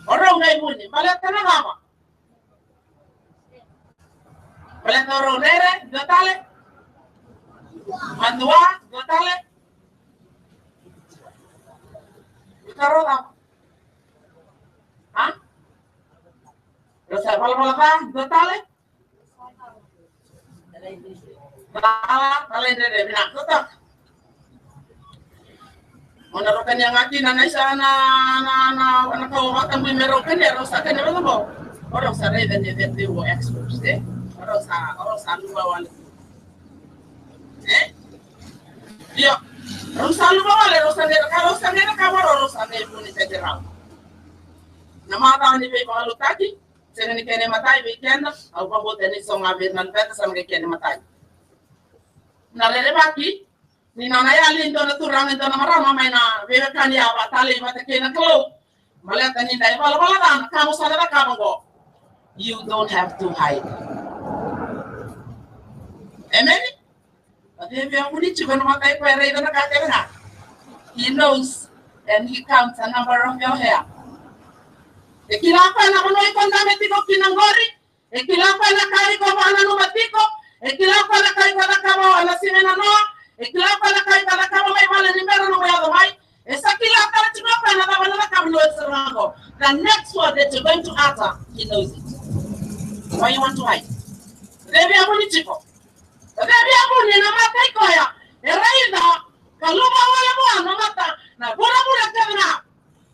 O rau qai vuni. Baleta na cava? Baleta o rau rere, dua tale. Madua, dua tale. Ika rau cava? A? Rau sa valavala ca, dua tale. Cala, cala e dredre, vinaka toka. O na rau kania ga kina na isa na, na, na, na kau vakatabui me rau kania, rau sa kania vata qo. O rau sa raica ni that they were experts, e? O rau sa, o rau sa luvawale. E? Io. Rau sa luvawale, rau sa qai, rau sa qai, rau sa qai vuni tete rau. Na macawa ni veivakalutaki, sega ni kena imatai vei keda, au vakabauta ni so ga vei na luveda sa na qai kena imatai. Na rerevaki ni nona yali e dua na turaga, e dua na marama mai na veiwekani, a vakatalai vata kei na Kalou. Baleta ni da ivalavala ca na ka mo sa na cakava qo. You don't have to hide. Amen. O cei via vuni tiko na matai, koya e raica na ka kece ga. He knows and he counts a number of your hair. E kila o koya na vanua iko dabe tiko kina qori. E kila o koya na ka iko vakananuma tiko. E kila o koya na ka iko cakava ena siga nanoa. E kila o koya na ka iko cakava mai vale ni bera nomu yaco mai. E sa kila tale tiko o koya na cava na cakava ni wai sara qo. The next word that you're going to utter, he knows it. Why you want to hide? O cei via vuni tiko? O cei via vuni na matai, koya e raica ka luvawale vua na mata na vuravura kece ga.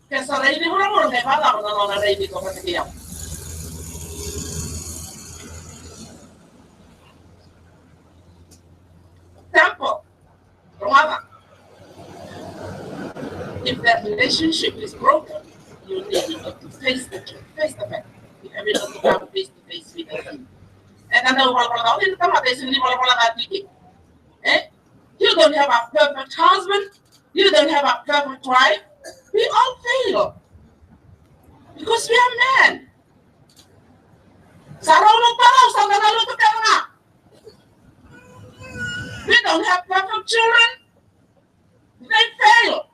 Ke sa raici vuravura, qai vakacava na nona raici iko vata kei au? Temple. Rogoca. If that relationship is broken, you need to face the truth, face the fact. You have to come face to face with the truth. Eda dau valavala ca, o cei na tamata e sega ni valavala ca tiko? E? You don't have a perfect husband. You don't have a perfect wife. We all fail. Because we are men. Sa rau lotu, rau sa da na lotu kece ga. We don't have perfect children. They fail.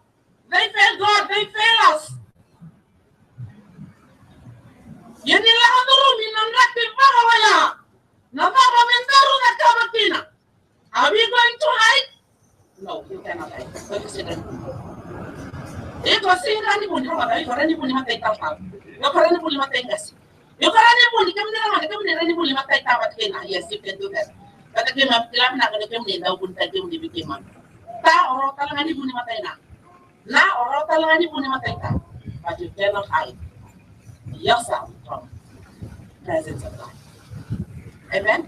Iko sega ni vuni, rogoca, iko rawa ni vuni matai talatala. Iko rawa ni vuni matai qase. Iko rawa ni vuni, kemuni na gone, kemuni rawa ni vuni matai tama vata kei na. Yes, you can do that. Vata kei na, kila vinaka ni kemuni dau vuni, vata kei kemuni vei keimami. Ta, o rawa tale ga ni vuni matai na. Na, o rawa tale ga ni vuni matai ta. But you cannot hide yourself from presence of God. Amen.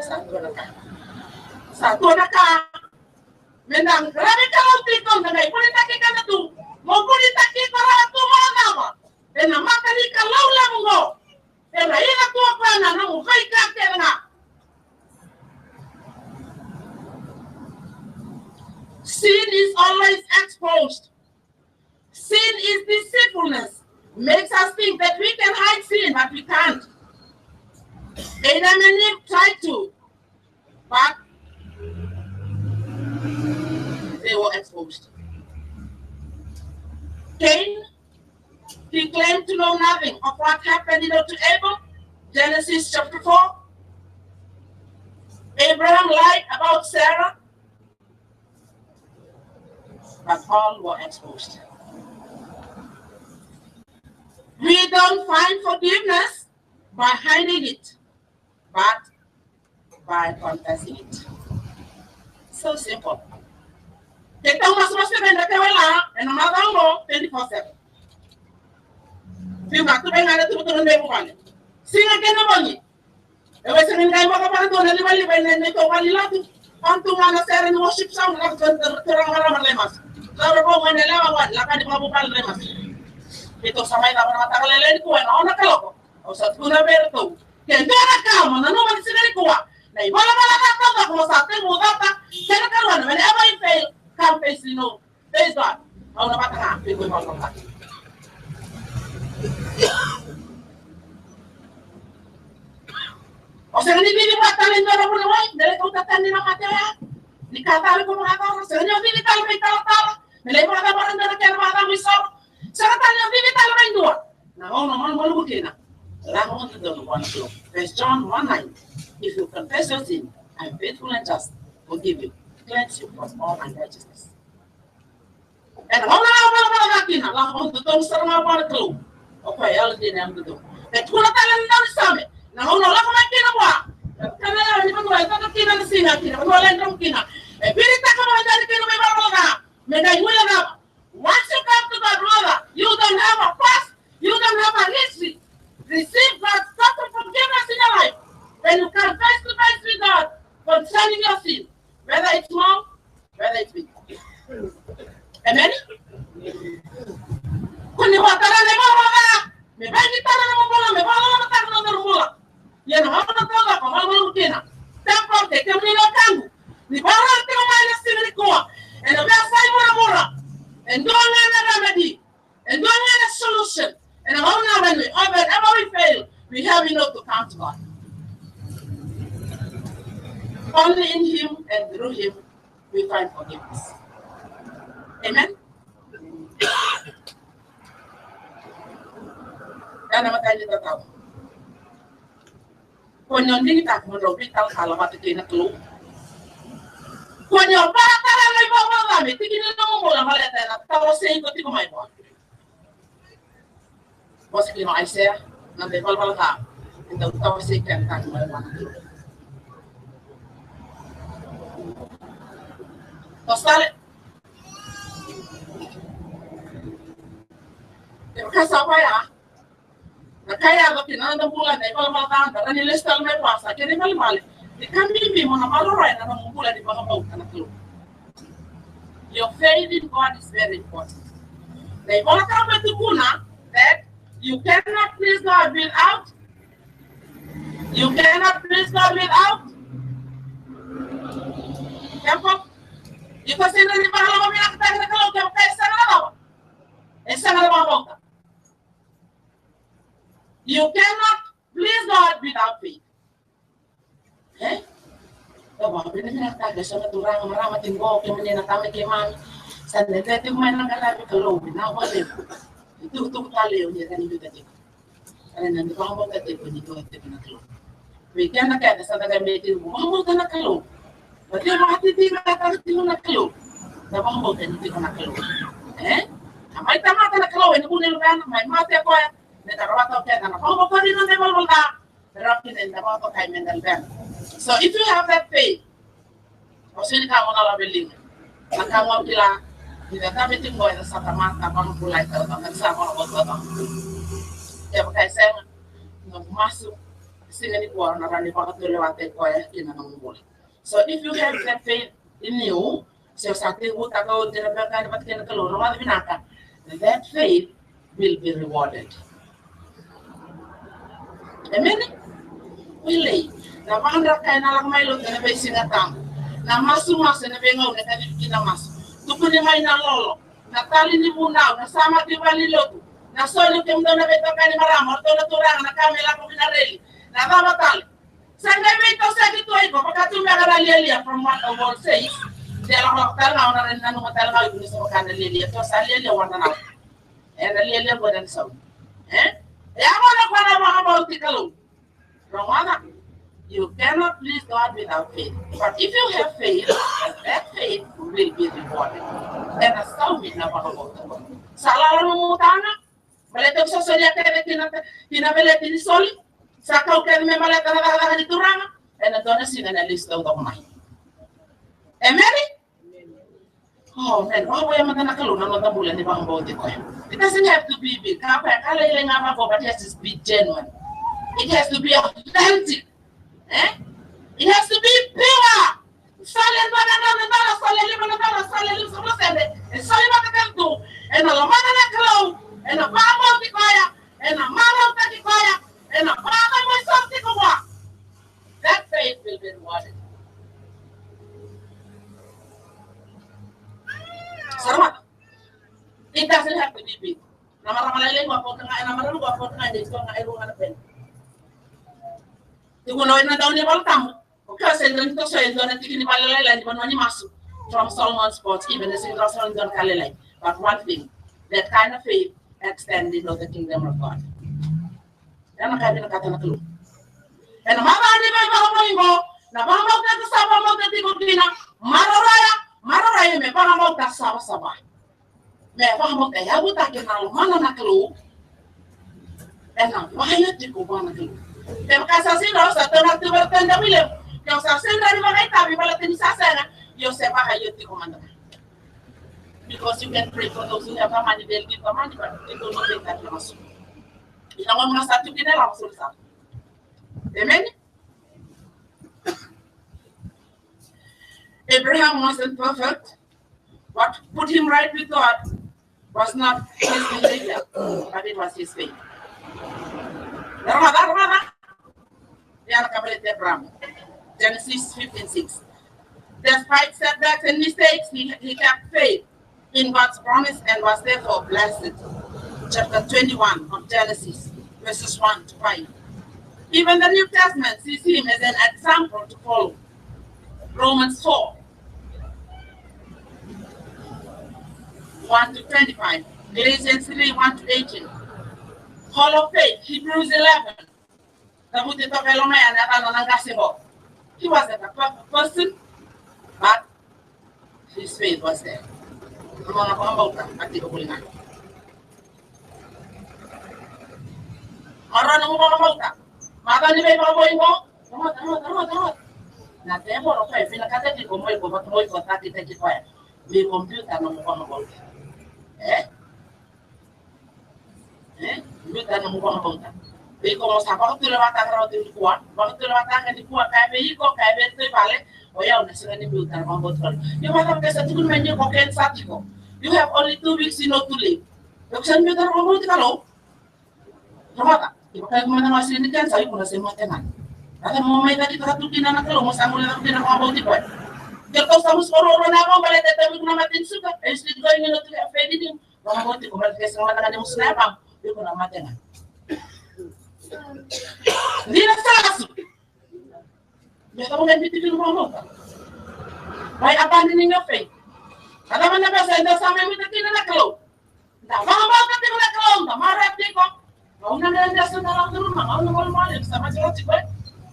Sa dua na ka. Sa dua na ka. Me da qaravi Kalou tiko, da qai vunitaki keda tu. Mo vunitaki iko rawa tu, mo cava? Ena mata ni Kalou levu qo. Ena ina tu o koya na nomu veika kece ga. Sin is always exposed. Sin is deceitfulness. Makes us think that we can hide sin, but we can't. Adam and Eve tried to, but they were exposed. Cain, he claimed to know nothing of what happened, you know, to Abel. Genesis chapter four. Abraham lied about Sarah, but all were exposed. We don't find forgiveness by hiding it, but by confessing it. So simple. Keitou masumasu vei na kewela ena macawa oqo twenty-four seven. Fiu ga tu vei ga na tuvatuva na vuvale. Siga kei na bogi. E wese ni qai baka vaka tu na livaliva ena neitou vale ni lotu. Au tu ga na sere ni worship song, na tu tu ra mara mara lemas. Ra ro bo mai na lewa wa, la ka ni vavuvale lemas. Keitou sa mai cava na mataka lailai nikua ena ono na kaloko. Au sa tukuna vei iratou. Ke dua na ka mo nanuma ni siga nikua, na ivalavala ca taucoko mo sa tekivu cata, kena karua na whenever you fail, come face me, no. Face God. Au na vata ga vei iko ivalavala ca. O sega ni cici vua tale e dua na vunawai, me lai kauta tani na mate oya. Ni ka tale ko vakacava, sega ni o cici tale vei talatala, me lai vakacavara e dua na kena vakacava isoro. Sega tale ni o cici tale vei dua. Na gauna malumalumu kina, lako vakadodonu vua na Kalou. First John one nine, if you confess your sin, I am faithful and just, forgive you, cleanse you from all unrighteousness. Ena gauna lako valavala ga kina, lako vakadodonu sara ga vua na Kalou. O koya e yalodina, e yalododonu. E tukuna tale na daunisame, na gauna o lako mai kina vua, e kana yawa ni vanua e caka kina na siga, kina vanua e ladromu kina. E viritaka vakadodonu kina me valavala ga, me qai guilecava. Once you come to God, brother, you don't have a past, you don't have a history. Receive God's total forgiveness in your life. When you come face to face with God concerning your sin, whether it's small, whether it's big. Amen? Kua ni vakatara na ivalavala ca, me vakayagataka na nomu bula, me vakalolomataka na nomu bula. Ia na gauna taucoko malumalumu kina. Therefore, kei kemuni na wekaqu, ni vakarorogo tiko mai na siga nikua ena veiyasai vuravura, e dua ga na remedy, e dua ga na solution. Ena gauna when we, whenever we fail, we have enough to come to God. Only in Him and through Him we find forgiveness. Amen. Ena matai ni tatau. Kua ni o digitaka mo drau veitalatala vata kei na Kalou. Kua ni o vakatara na ivalavala ca me tiki ni nomu bula, baleta ena tawasei iko tiko mai vua. Vosa kina o Aisea, na ivalavala ca e dau tawasei keda tiko mai vua na Kalou. Toso tale. Kevaka sa vaya, na ka e yaco ki na noda bula, na ivalavala ca, da rawa ni lesu tale mai vua, sa kena ibalebale ni ka bibi mo na maroroya na nomu bula ni vakabauta na Kalou. Your faith in God is very important. Na iVolatabu e tukuna that you cannot please God without, you cannot please God without temple. Iko sega ni vakalomavinakataka na Kalou kevaka e sega na cava? E sega na vakabauta. You cannot please God without faith. E? Au vakavinavinakataka eso na turaga, marama tiko qo, kemuni na tama i keimami. Sa dede tiko mai na qaravi Kalou, vinaka vakalevu. Itukutuku tale o ni rawa ni biuta tiko. Ka ni na ni vakabauta tiko ni dua tiko na Kalou. Vei keda kece sa da qai mai tiko, vakabauta na Kalou. Baleta vakatitiqataka tiko na Kalou. Na vakabauta ni tiko na Kalou. E? A mai tamata na Kalou ena vuku ni luvena, mai mate o koya, me da rawata o keda na vakabauta ni noda ivalavala ca. Rawa kina ni da vakatokai me da luvena. So if you have that faith, o sega ni ka mo na lave liga. Na ka mo kila ni da tave tiko e da sa tamata vakabulai taucoko, da sa vakabauta taucoko. Kevaka e sega, nomu masu, siga nikua na rawa ni vakatulewataki koya kina nomu bula. So if you have that faith in you, se o sa tekivutaka oti na veiwekani vata kei na Kalou, rogoca vinaka, that faith will be rewarded. Emeni? Wilei, na vakadrakai na lako mai lotu ena veisiga tabu, na masumasu ena veigauna e kacivi kina masu, tukuni mai na lolo, na tali ni vunau, na samaki valenilotu, na soli kemudou na veitokani marama, o ratou na turaga, na ka me lako vinareli, na cava tale. Sa qai veitosoyaki tu o iko, vaka tu beka na lialia from what the world says. De lakolako tale ga o na rawa ni nanuma tale ga o iko ni sa vaka na lialia, tou sa lialia wara na. Ena lialia qo ena sau. E? E a gona ko na vakabauti Kalou. Rogoca. You cannot please God without faith. But if you have faith, that faith will be rewarded. Ena saumi na vakabauta. Sa lala nomu taga. Baleta o sa solia kece kina, kina veleti ni soli. Sa kau kece me baleta na cakacaka ni Turaga. Ena dua na siga na lesu taucoko mai. Emeni? Oh man, vakavoya mada na Kalou na noda bula ni vakabauti koya. It doesn't have to be big. Ka koya ka lailai ga vaqo, but it has to be genuine. It has to be authentic. E? It has to be pure. Soli e dua na drau na dola, soli e lima na dola, soli e lima sagavulu na sede. E soli vata kece tu ena lomana na Kalou, ena vakabauti koya, ena marautaki koya, ena vakavinavinaka tiko vua. That faith will be rewarded. Sara mada. It doesn't have to be big. Na marama lailai qo a kauta ga, ena marama qo a kauta ga, e dua ga, e rua ga na pene. Tiko na wai na dau ni Volatabu. O koya sa dredre ni toso e dua na tiki ni vale lailai ni vanua ni masu. From Solomon's porch, even e sega ni rawa sara ni dua na ka lailai. But one thing, that kind of faith extending of the kingdom of God. Ena ka vinakata na Kalou. Ena macawa ni veivakavoui qo, na vakabauta sa vakabauta tiko kina, maroroya, maroroya me vakabauta savasava. Me vakabauta e yavutaki na lomana na Kalou. Ena vakaio tiko vua na Kalou. Kevaka sa sega ni rawa, sa taura tu vei ira na daunilevu. Ke o sa sega ni rawa ni vakaitavi baleta ni sa sega, io se vakaio tiko mada. Because you can pray for those who have the money, they'll give the money, but they don't know they can also. Ina gona sa tu kina la so sa. Amen. Abraham wasn't perfect. What put him right with God was not his behavior, but it was his faith. Darmada, darmada. Ia na ka baleti Abraham. Genesis fifteen six. Despite setbacks and mistakes, he, he kept faith in God's promise and was therefore blessed. Chapter twenty-one of Genesis, verses one to five. Even the New Testament sees him as an example to follow. Romans four, one to twenty-five, Galatians three, one to eighteen. Hall of Faith, Hebrews eleven. Cavuti toka e loma ya na yacana na qase qo. He wasn't a perfect person, but his faith was there. Nona vakabauta a tiko voli ga. Maroroya nomu vakabauta. Macawa ni veivakavoui qo. Rogota, rogota, rogota, rogota. Na tevoro koya e vinakata tiko mo iko, vata mo iko, takitaki koya. Me iko biuta nomu vakabauta. E? E? Biuta nomu vakabauta. Iko mo sa vakatulewataka rawa tiko nikua. Vakatulewataka nikua, kaya vei iko, kaya vei iratou i vale. O yau na sega ni biuta na vakabauta Kalou. Io, vata ke sa tukuni mai ni ko kensa tiko. You have only two weeks, you know, to live. Iko sega ni biuta na vakabauta Kalou. Rogota, iko kaya ko mada ga sega ni kensa, iko na se mate ga. Vata mo mai cakitaka tu kina na Kalou, mo sa guilecava kina na vakabauti koya. Ke ratou sa musuka ruarua na yavau baleta e tauvi iko na mate ni suka, are you still going, you know, to have faith in him? Vakabauti iko baleta ke sega mada ga ni musu na yavau, iko na mate ga. Dina sa lasu. Me cava qai biuti kina vakabauta? By abandoning your faith. A cava na veika eda sa mai biuta kina na Kalou? Da vakabauta tiko na Kalou, da maroroya tiko. Gauna na yadra sa da lako curuma, gauna gauna male, sa mai kila tiko e.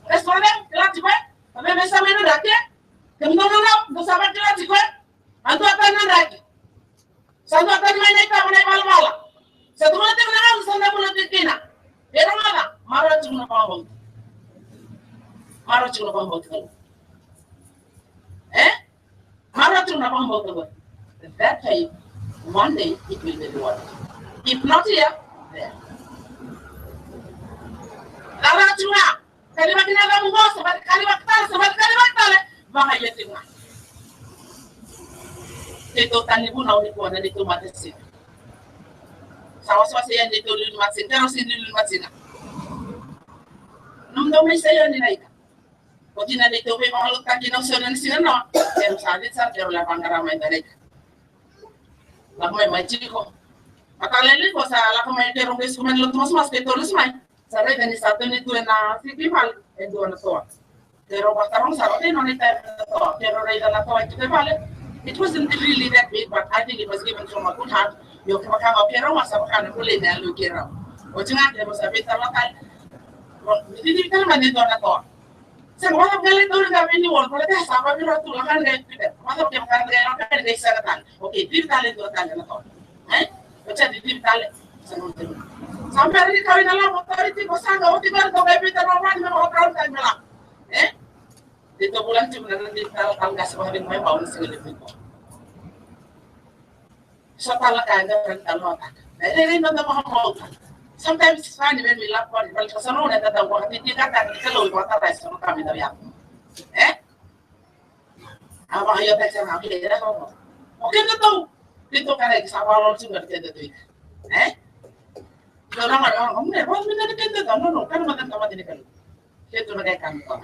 Restaurant, kila tiko e. Sa mai, mai sa mai na draki e. Kemudou na nau, dou sa mai kila tiko e. A dua tani na draki. Sa dua tani mai na itaba na ivalavala. Sa tukuna tiko na gauna sa da bula tiko kina. E rogoca, marau tiko na vakabauta. Marau tiko na vakabauta. E? Marau tiko na vakabauta. That way, one day it will be rewarded. If not here, there. Marau tiko na Kalivaki na yacamu qo, sa bati kalivaki tale, sa bati kalivaki tale. Vakaio tiko ga. Keitou tani vunau nikua na neitou matasina. Sa wasewase yani neitou liuliu matasina, keirau sega ni liuliu matasina. Nomudou mai sa yani na ika. Oti na neitou veivakalougatataki na usona na siga na, keirau sa vica sara, keirau lai vaqara mai dua na ika. Lako mai mai tiko. Mataka lailai qo sa lako mai keirau qai suka mai na lotu masumasu keitou lesu mai. Sa raica ni sa toni tu ena fifty vale e dua na toa. Keirau vakataroga sara, okay, nona itavi na toa. Keirau raica na toa e tu e vale. It wasn't really that big, but I think it was given from a good heart. Io, kevaka ga o keirau ga sa vaka na bulei na yalo i keirau. Oti ga keirau sa veitaroga tale. Ni tini tale mai e dua na toa. Sega, vata vaka lai tauri ga vei ni wall, kola te sa vavira tu laka ga e pita. Vata vaka vaka ga laka ga e sega tale. Okay, tini tale dua tale na toa. E? Oti ni tini tale. Sa bera ni kau ina lavo, tauri tiko sa ga, oti bera toka e pita na wani me vakatraun tale me lavo. E? Ni to bulan tiko na ni tala tala ga sa vavira mai vau na sega le pita. So tala ka eda ran tala taka. Na rere na da vakabauta. Sometimes it's funny when we laugh about it. Baleta sa no na da da vakatitiqataka na Kalou e vakatarai so na ka me da via. E? A vakaiotaki sara na keda. O keda tou. Keitou kara ki sa vakalolo tiko na keda tou. E? Tou na mara, o me, o me na keda tou. No, no, kana mata na mata ni Kalou. Keitou na kai kana tou.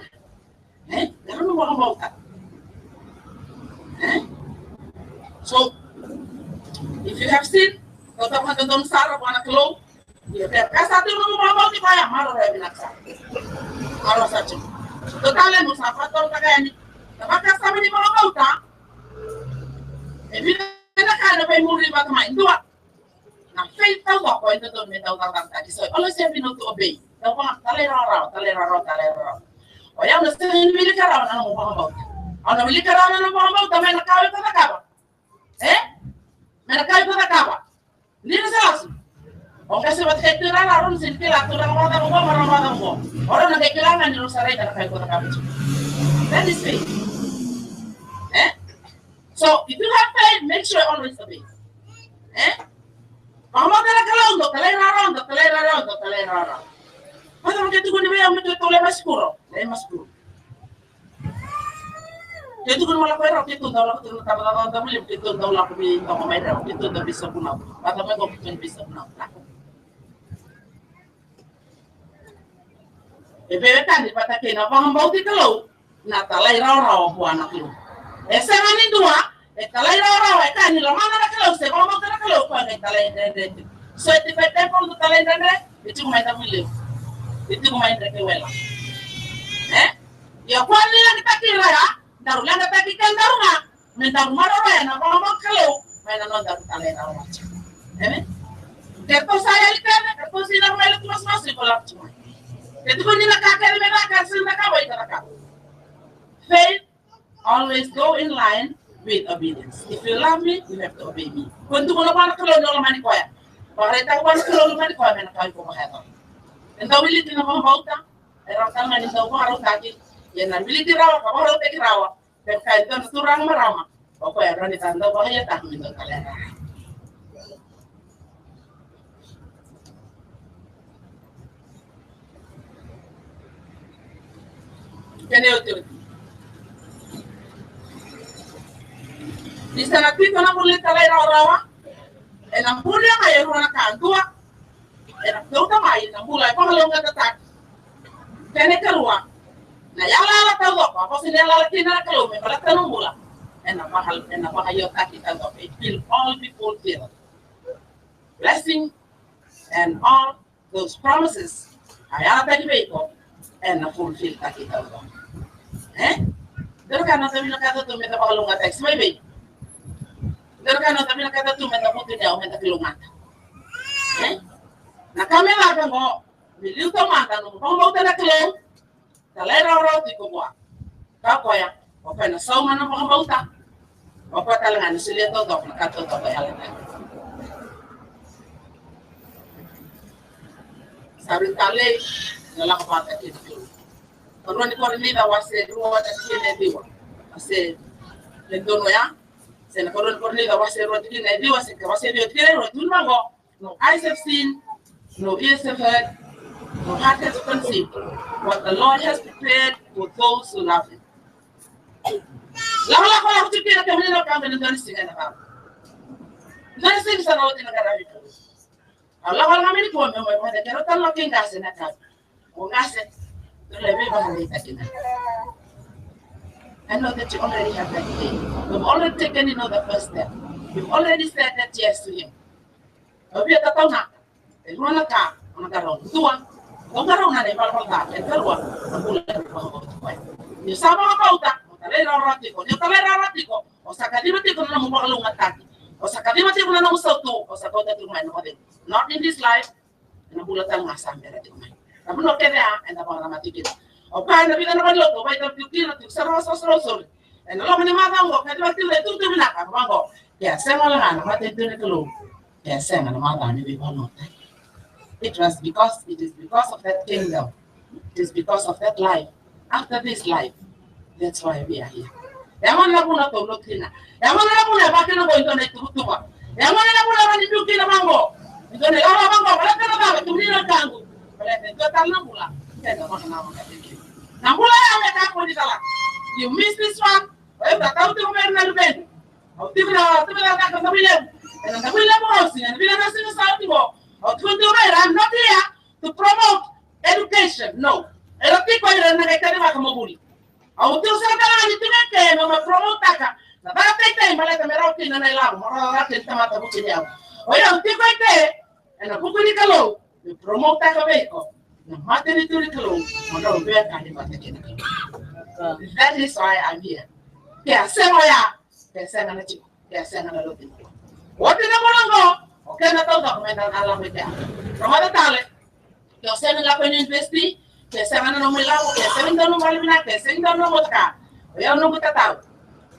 E? Era na vakabauta. E? So, if you have sin, tou ta mata donu sara vua na Kalou. Ia, ke ka sa tiko na nomu vakabauti koya, maroroya vinaka sara. Maroroya sara tiko. Dua tale mo sa vakatautaka yani. Na vakasama ni vakabauta. E vinaka na veimuri vata mai. Dua. Na faith taucoko e dodonu me dau cakacakataki. So, always have, you know, to obey. Dau vaka, talairawarawa, talairawarawa, talairawarawa. O yau na sega ni wilika rawa na nomu vakabauta. Au na wilika rawa na nomu vakabauta mai na ka o iko cakava. E? Mai na ka o iko cakava. Ni na sa lasu. O qai se vata kei turaga, rau na sega ni kila turaga vata qo, marama vata qo. O rau na qai kila ga ni rau sa raica na ka iko cakava tiko. That is faith. E? So, if you have faith, make sure always obey. E? Vakamau tale na Kalou, dou talairawarawa, dou talairawarawa, dou talairawarawa. Vata mo ke tukuni vei au me keitou lai masikuro, lai masikuro. Ke tukuni mo lako i rau, keitou dau lako tiko na tabacakacaka levu, keitou dau lako vei domo mai rau, keitou dau veisavunau. Vata mai qo keitou veisavunau. E veiwekani vata kei na vakabauti Kalou na talairawarawa vua na Kalou. E sega ni dua e talairawarawa e ka ni lomana na Kalou se vakabauta na Kalou, koya qai talaidredre tiko. So e tiko e temple na talaidredre, e tiko mai na vuilevu, e tiko mai Drekewela. E? Ia koya ni lagitaki ira ya, daru lagitaki kedaru ga, me daru maroroya na vakabauta Kalou mai na nodaru talairawarawa. Amen. Keitou sa yali kece, keitou sa na mai lotu masumasu, iko lako tu mai. Ke tukuni na ka kece me caka, se na ka vei iko caka. Faith always go in line with obedience. If you love me, you have to obey me. Ko tukuna vua na Kalou ni o lomani koya. Vakaraitaka vua na Kalou o lomani koya me na ka iko vakayacora. Eda wiliki na vakabauta, e rawa tale ga ni dau vakarautaki. Ia na wiliki rawa ka vakarautaki rawa. Kevaka e dua na turaga marama, o koya e rawa ni sa dau vakaiotaka me dau talairawarawa. Kena iotioti. Ni sa na tiko na vuli talairawarawa, ena vuli mai e rua na ka, dua. Ena kauta mai na bula e vakalougatataki. Kena ikarua, na yalayala taucoko a vosa ni yalayala kina na Kalou me baleta na bula. Ena vaka, ena vakaiotaki taucoko. It will all be fulfilled. Blessing and all those promises a yalataki vei iko, ena fulfilltaki taucoko. E? Dua na ka na noda vinakata tu meda vakalougatataki, se mai vei? Dua na ka na noda vinakata tu meda vutuniyau, meda kalougata. E? Na ka me caka qo, me liu taumada nomu vakabauta na Kalou, talairawarawa tiko vua. Ka koya, o koya na sauma na vakabauta. O koya tale ga na solia taucoko na ka taucoko e yalataki. Sa rui talei na lako vata kei na Kalou. Karua ni Korinica wase rua tikina e ciwa. Wase e donu ya. Se na Karua ni Korinica wase rua tikina e ciwa, se ka wase ciwa tikina e rua, tukuna vaqo: No eyes have seen, no ears have heard, no heart has conceived what the Lord has prepared for those who love him. Lakolako lako tiko kina kemuni na wekaqu ena dua na siga ena cava. Dua na siga sa na oti na qaravi. Au lako lako mai nikua meu mai vakadeitaka tale na kei qase na ka. O qase, dou lai veivakadeitaki kina. I know that you already have that thing. You've already taken, you know, the first step. You've already said that yes to him. O via tataunaka e rua na ka o na qarauna. Dua, o qarauna na ivalavala ca. E karua, na bula e vakavauti koya. Ni o sa vakavauta, o talairawarawa tiko. Ni o talairawarawa tiko, o sa kaciva tiko na nomu vakalougatataki. O sa kaciva tiko na nomu sautu. O sa kauta tiko mai na nomu cegu. Not in this life. Ena bula tale ga sa bera tiko mai. Na vanua kece ya eda vakararamataki kina. O koya ena vica na valenilotu o vakaitavi tiko kina, tiko sara, sara, sara, sori. Ena loma ni macawa oqo, kacivaka tiko na itukutuku vinaka vaqo: Ke a sega wale ga na matanitu ni Kalou, ke a sega na macawa ni veivakalotutaki. It was because, it is because of that kingdom. It is because of that life. After this life, that's why we are here. E gona na vuna tou lotu kina. E gona na vuna e vaka kina qo e dua na ituvatuva. E gona na vuna e rawa ni biu kina vaqo e dua na ilala vaqo. Baleta na cava? Kemuni na wekaqu. Baleta e dua tale na bula. Keda gona na vuna tiko. Na bula ya me kakua ni cala. You miss this one. O yau tatau tiko mai na luveni. Au tiko na, tiko na cakacaka Davuilevu. Ena Davuilevu Housing, ena vica na siga sa oti qo. Au tiko tiko mai, I'm not here to promote education, no. Era tiko ira na qai kacivaka mo vuli. Au tiko sara tale ga ni tiko eke meu mai promote-taka na caka teitei baleta me rawa kina na ilavo, mo rawa kina tamata vuku ni yau. O yau tiko eke ena vuku ni Kalou, me promote-taka vei iko na matanitu ni Kalou, mo drau veiwekani vata kei na Kalou. That is why I'm here. Ke a sega oya, ke a sega na tiko, ke a sega na lotu. Oti na bula oqo, o keda taucoko meda na lako i kea. Rogoca tale, ke o sega ni lako i university, ke sega na nomu ilavo, ke sega ni dau nomu vale vinaka, ke sega ni dau nomu motoka. O yau noqu tatau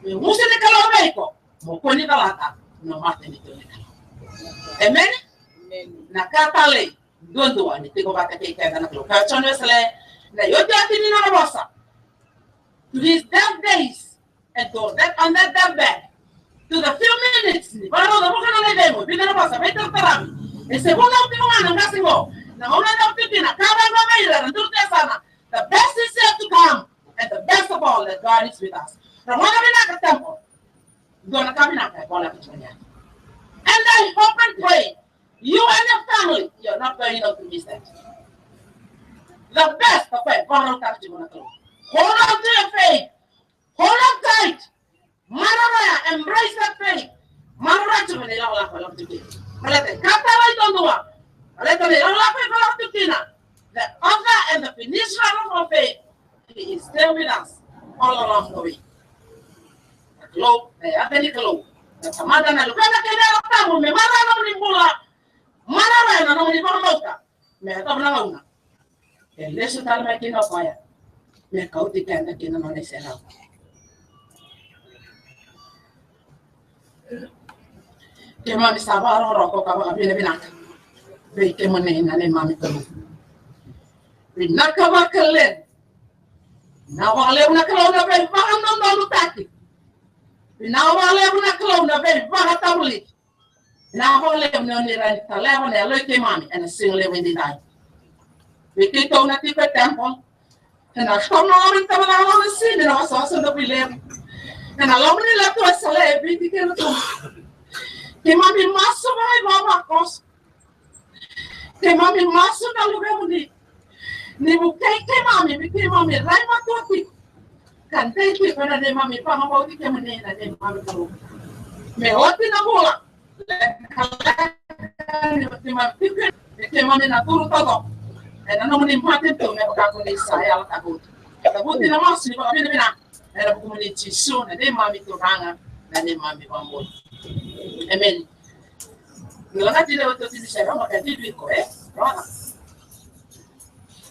me gusu ni Kalou vei iko, mo kua ni calata na matanitu ni Kalou. Emeni? Emeni. Na ka talei duadua ni tiko vata kei keda na Kalou. Ka Joni Wesele, na iotioti ni nona vosa, to his death days, and to that, on that death bed, to the few minutes ni vakarau, na vuka na lai cegu, vica na vosa veitarataravi. E se vunau tiko ga na qase qo, na gauna e dau tiko kina, ka vaqo vei ira na duru tu e yasana. The best is yet to come, and the best of all, that God is with us. Rogoca vinaka, temple. Dua na ka vinaka e voleka tiko yani. And I hope and pray you and your family, you're not going out to miss that. The best of it, vakarautaka tiko na Kalou. Hold on to your faith. Hold on tight. Maroroya, embrace that faith. Maroroya tiko na ilakolako e lako tiko. Baleta e ka talei duadua. Baleta na ilakolako e lako tiko kina. The author and the finisher of our faith. He is still with us all along the way. Na Kalou, na yaca ni Kalou, na Tamada, na Luvena kei na Yalo Tabu, me maroroya na nomuni bula, maroroya na nomuni vakabauta, me yacova na gauna e lesu tale mai kina o koya, me kauti keda ki na nona iserau. Keimami sa vakarokoroko ka vakavinavinaka vei kemuni na neimami Kalou. Vinaka vakalevu. Vinaka vakalevu na Kalou na veivakadodonutaki. Vinaka vakalevu na Kalou na veivakatavulici. Vinaka vakalevu ni o ni rawa ni taleva na yaloi keimami ena siga levu edaidai. Vei keitou na tiko e temple, ena loma ni tabacakacaka ni Sydney, na wasawasa Davuilevu, ena loma ni Letuaisale e Viti kei Rotuma. Keimami masu vakaivavakoso. Keimami masu na Luvemuni ni vukei keimami, me keimami rai matua tiko ka dei tiko ena neimami vakabauti kemuni na neimami Kalou. Me oti na bula lekaleka ni keimami tiko, me keimami na curu taucoko ena nomuni matanitu me vaka ko ni sa yalataka oti. Cavuti na masu ni vakavinavinaka ena vukumuni Jisu na neimami Turaga, na neimami iVakabula. Emeni. Ni lagati lewe totini sere, maka tiko e, rona.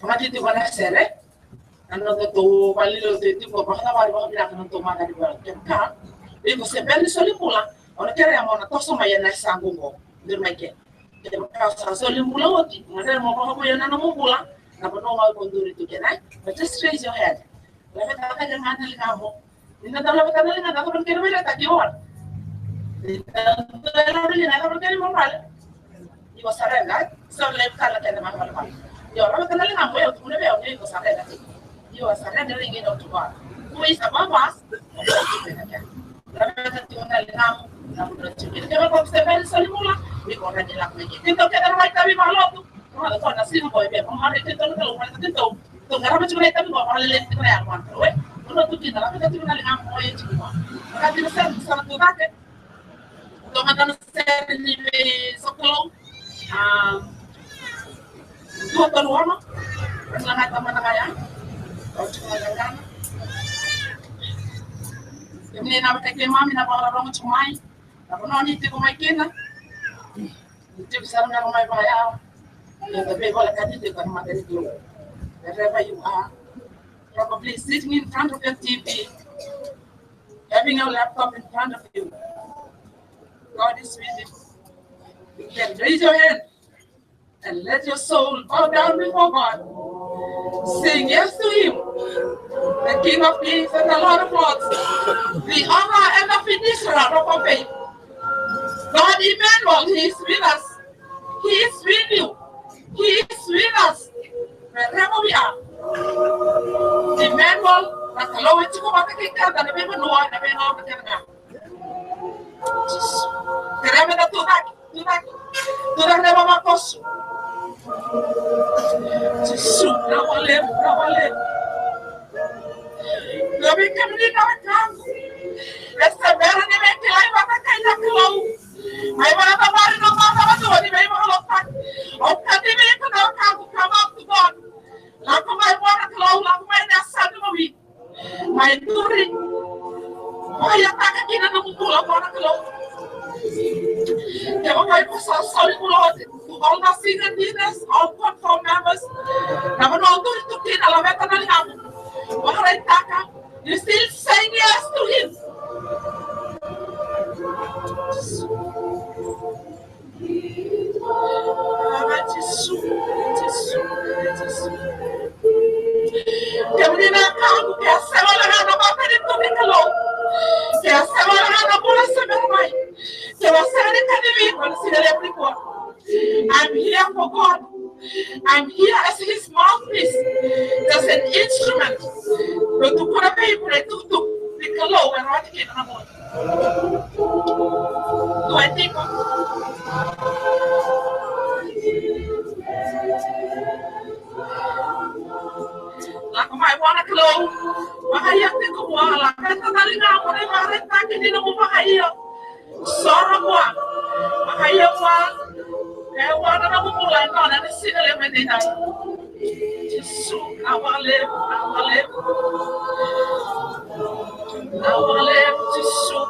Maka tiko na sere. Na nodatou valenilotu e tiko, vakacavari vakavinaka na nodatou maka ni vale. Kevaka Iko se bera ni soli bula, o na kerea mo na toso mai ena yasaqu qo. Duri mai ke. Kevaka o sa soli bula oti, o na kerea mo vakavouya na nomu bula na vanua ga o iko duri tu kina, e? But just raise your hand. Laveta ga na ligamu. Ni na dau laveta na ligamu, cava na kena veiraitaki o na? Ni na dau laveta na ligamu, cava na kena ibalebale? You are surrender. So, like, kala kena ibalebale. Io, laveta na ligamu, io, tukuna vei au ni iko surrender. You are surrendering it all to God, who is above us. Laveta tiko na ligamu, na bula tiko. Kevaka o se bera ni soli bula, iko na ni lako mai. Keitou kece na mai tavi valotu. Tou na siga qo e via vakamari keitou na Kalou, vata keitou. Tou qarava tiko na itavi qo, vakalelei tiko na yalo, vata, e. Tou na tu kina, laveta tiko na ligamu, o e tiko qo. Vaka tiko na sere, sa na tu cake. Tou mada na sere ni veisokalou. A, dua, tolu, ono. Tou na gata mada ga ya. Tou tiko na gagana. Kemuni na vata keimami na vakarorogo tiko mai. Na vanua ni tiko mai kina. Ni tiko sara ga mai vaya. Eda veivolekati tiko ena matanitu. Wherever you are, probably sitting in front of your T V, having your laptop in front of you. God is with you. You can raise your hand and let your soul bow down before God. Saying yes to Him, the King of Kings and the Lord of Lords, the author and the finisher of our faith. God Emmanuel, He is with us. He is with you. He is with us wherever we are. Emmanuel, na Kalou e tiko vata kei keda, na veivanua, na veigauna kece ga. Jisu. Kerea meda tucake, tucake. Tucake na ivavakoso. Jisu, vinaka vakalevu, vinaka vakalevu. Io, vei kemuni na wekaqu. E se bera ni veikilai vata kei na Kalou. Mai vakacavari na mata vadua ni veivakalotutaki. Au kacivi iko na wekaqu, come up to God. Lako mai vua na Kalou, lako mai na yasana mawi. Mai duri. Mai vakataka kina na nomu bula vua na Kalou. Kevaka iko sa soli bula oti, to all the senior leaders, all platform members, na vanua o duri tu kina, laveta na ligamu. Vakaraitaka, you still saying yes to Him. Ava Jisu, Jisu, Jisu. Kemuni na wekaqu, ke a sega wale ga na matanitu ni Kalou, ke a sega wale ga na bula se bera mai, ke a sega ni kacivi iko ena siga levu nikua. I'm here for God. I'm here as His mouthpiece, as an instrument. Meu tukuna vei iko na itukutuku ni Kalou e rawati kina na bula. Dua tiko. Lako mai vua na Kalou. Vakaio tiko vua, laveta na ligamu, vakaraitaka ni nomu vakaio. Soro vua. Vakaio vua. E vua na nomu bula e nona ena siga levu edaidai. Jisu, vinaka vakalevu, vinaka vakalevu. Vinaka vakalevu, Jisu.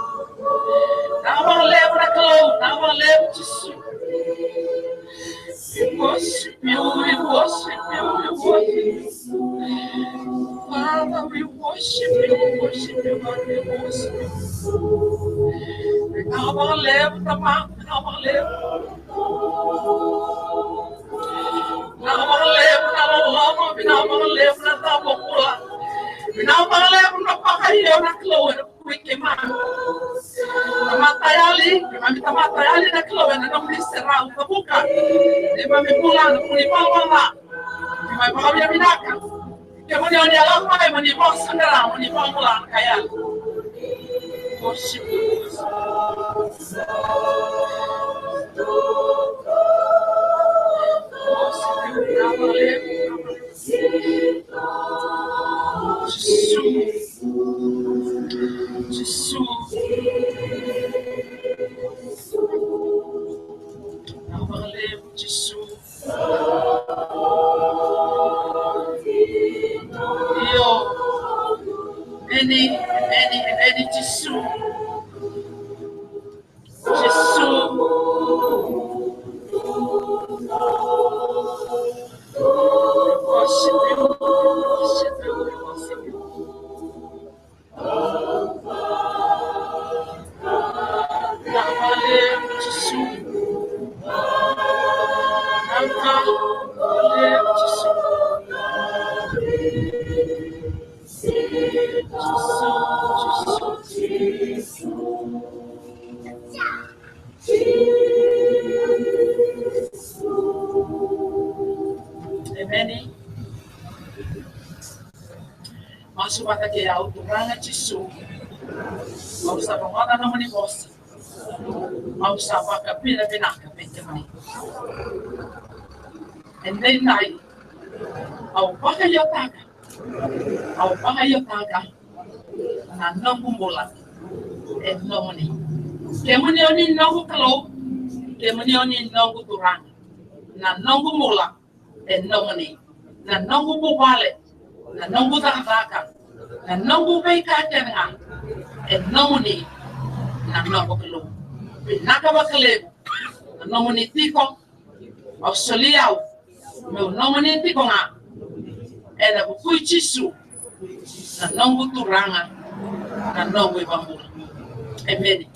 Vinaka vakalevu na Kalou, vinaka vakalevu, Jisu. We worship you, we worship you, we worship you. Father, we worship you, we worship you, God, we worship you. Vinaka vakalevu, Tamaqu, vinaka vakalevu. Vinaka vakalevu na loloma, vinaka vakalevu na cava bula. Vinaka vakalevu na vakaio na Kalou ena vukui keimami. Tamata yali, keimami tamata yali na Kalou ena nomuni serau, Tavuka. Neimami bula, na nomuni valavala ca. Keimami vakavinavinaka. Kemuni oni a lako mai, mo ni vakasaqara, mo ni vakabula na ka yali. Worship you. Worship you. Jisu. Jisu. Jisu. Io. Emeni, emeni, emeni, Jisu. Jisu. Worship you, worship you, worship you. Emeni. Masu vata kei au. Turaga Jisu, au sa rogoca na nomuni vosa. Au sa vakavinavinaka vei kemuni. Edaidai au vakaiotaka, au vakaiotaka na noqu bula e nomuni. Kemuni oni noqu Kalou, kemuni oni noqu Turaga. Na noqu bula e nomuni, na noqu vuvale, na noqu cakacaka, na noqu veika kece ga e nomuni. Na noqu Kalou, vinaka vakalevu na nomuni tiko. Au soli au meu nomuni tiko ga ena vuku i Jisu, na noqu Turaga, na noqu iVakabula. Emeni.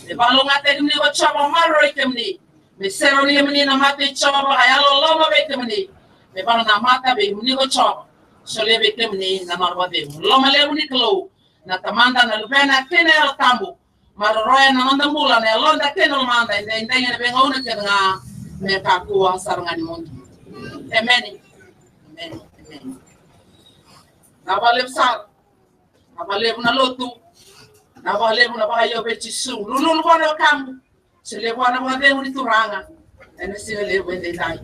Me vakalougatataki kemuni ko Jiova, maroroi kemuni. Me serauni kemuni na mata i Jiova, ka yalololoma vei kemuni. Me vakanamata vei kemuni ko Jiova, solia vei kemuni na nona vakacegu. Loma levu ni Kalou na Tamada, na Luvena kei na Yalo Tabu, maroroya na noda bula, na yaloda kei na lomada, edaidai kei na veigauna kece ga, me kakua sara ga ni mudu. Emeni. Emeni. Emeni. Vinaka vakalevu sara. Vinaka vakalevu na lotu. Vinaka vakalevu na vakaio vei Jisu. Lululu vua na wekamu. Solia vua na vakacegu ni Turaga ena siga levu edaidai.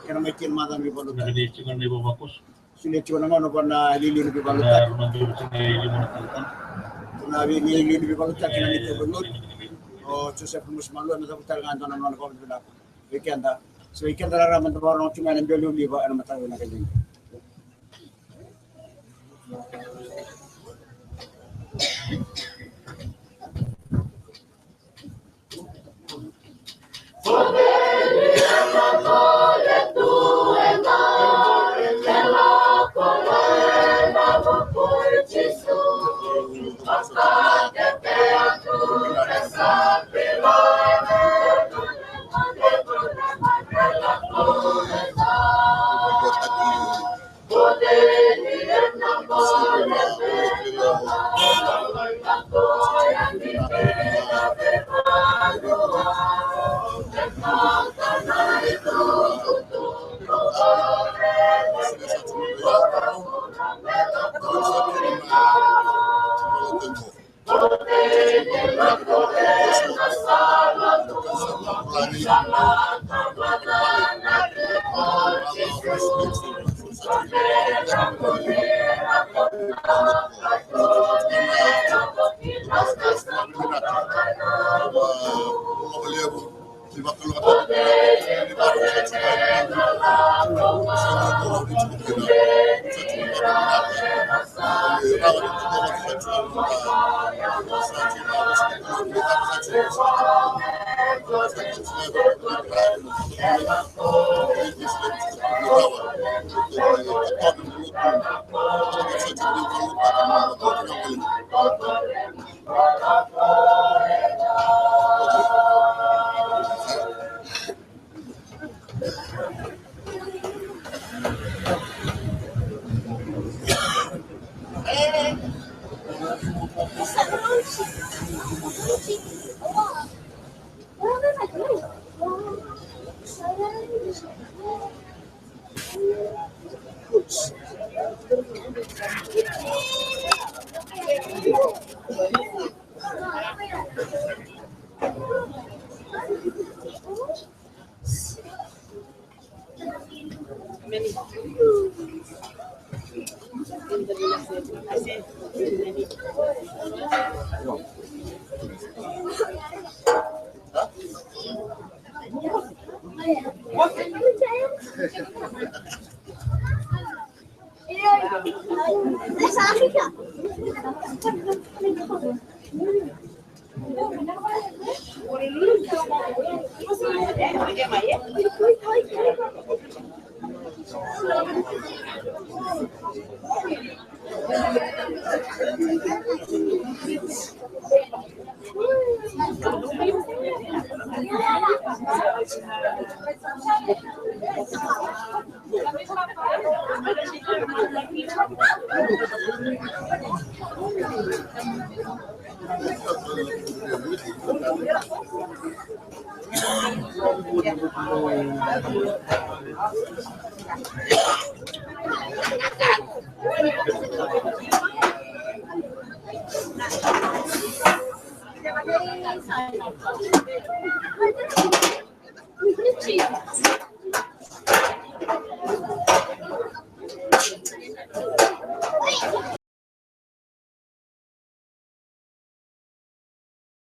Kena mai kena macawa ni valuta. Solia tiko na gauna vua na iliuliu ni veivakalotutaki. Na iliuliu ni veivakalotutaki na neitou vanua. O Joseph Musumalua, me cavuta tale ga e dua na nona vakavinavinaka vei keda. So vei keda raraba da vakarorogo tiko mai na biau livaliva ena mataka vinaka edaidai.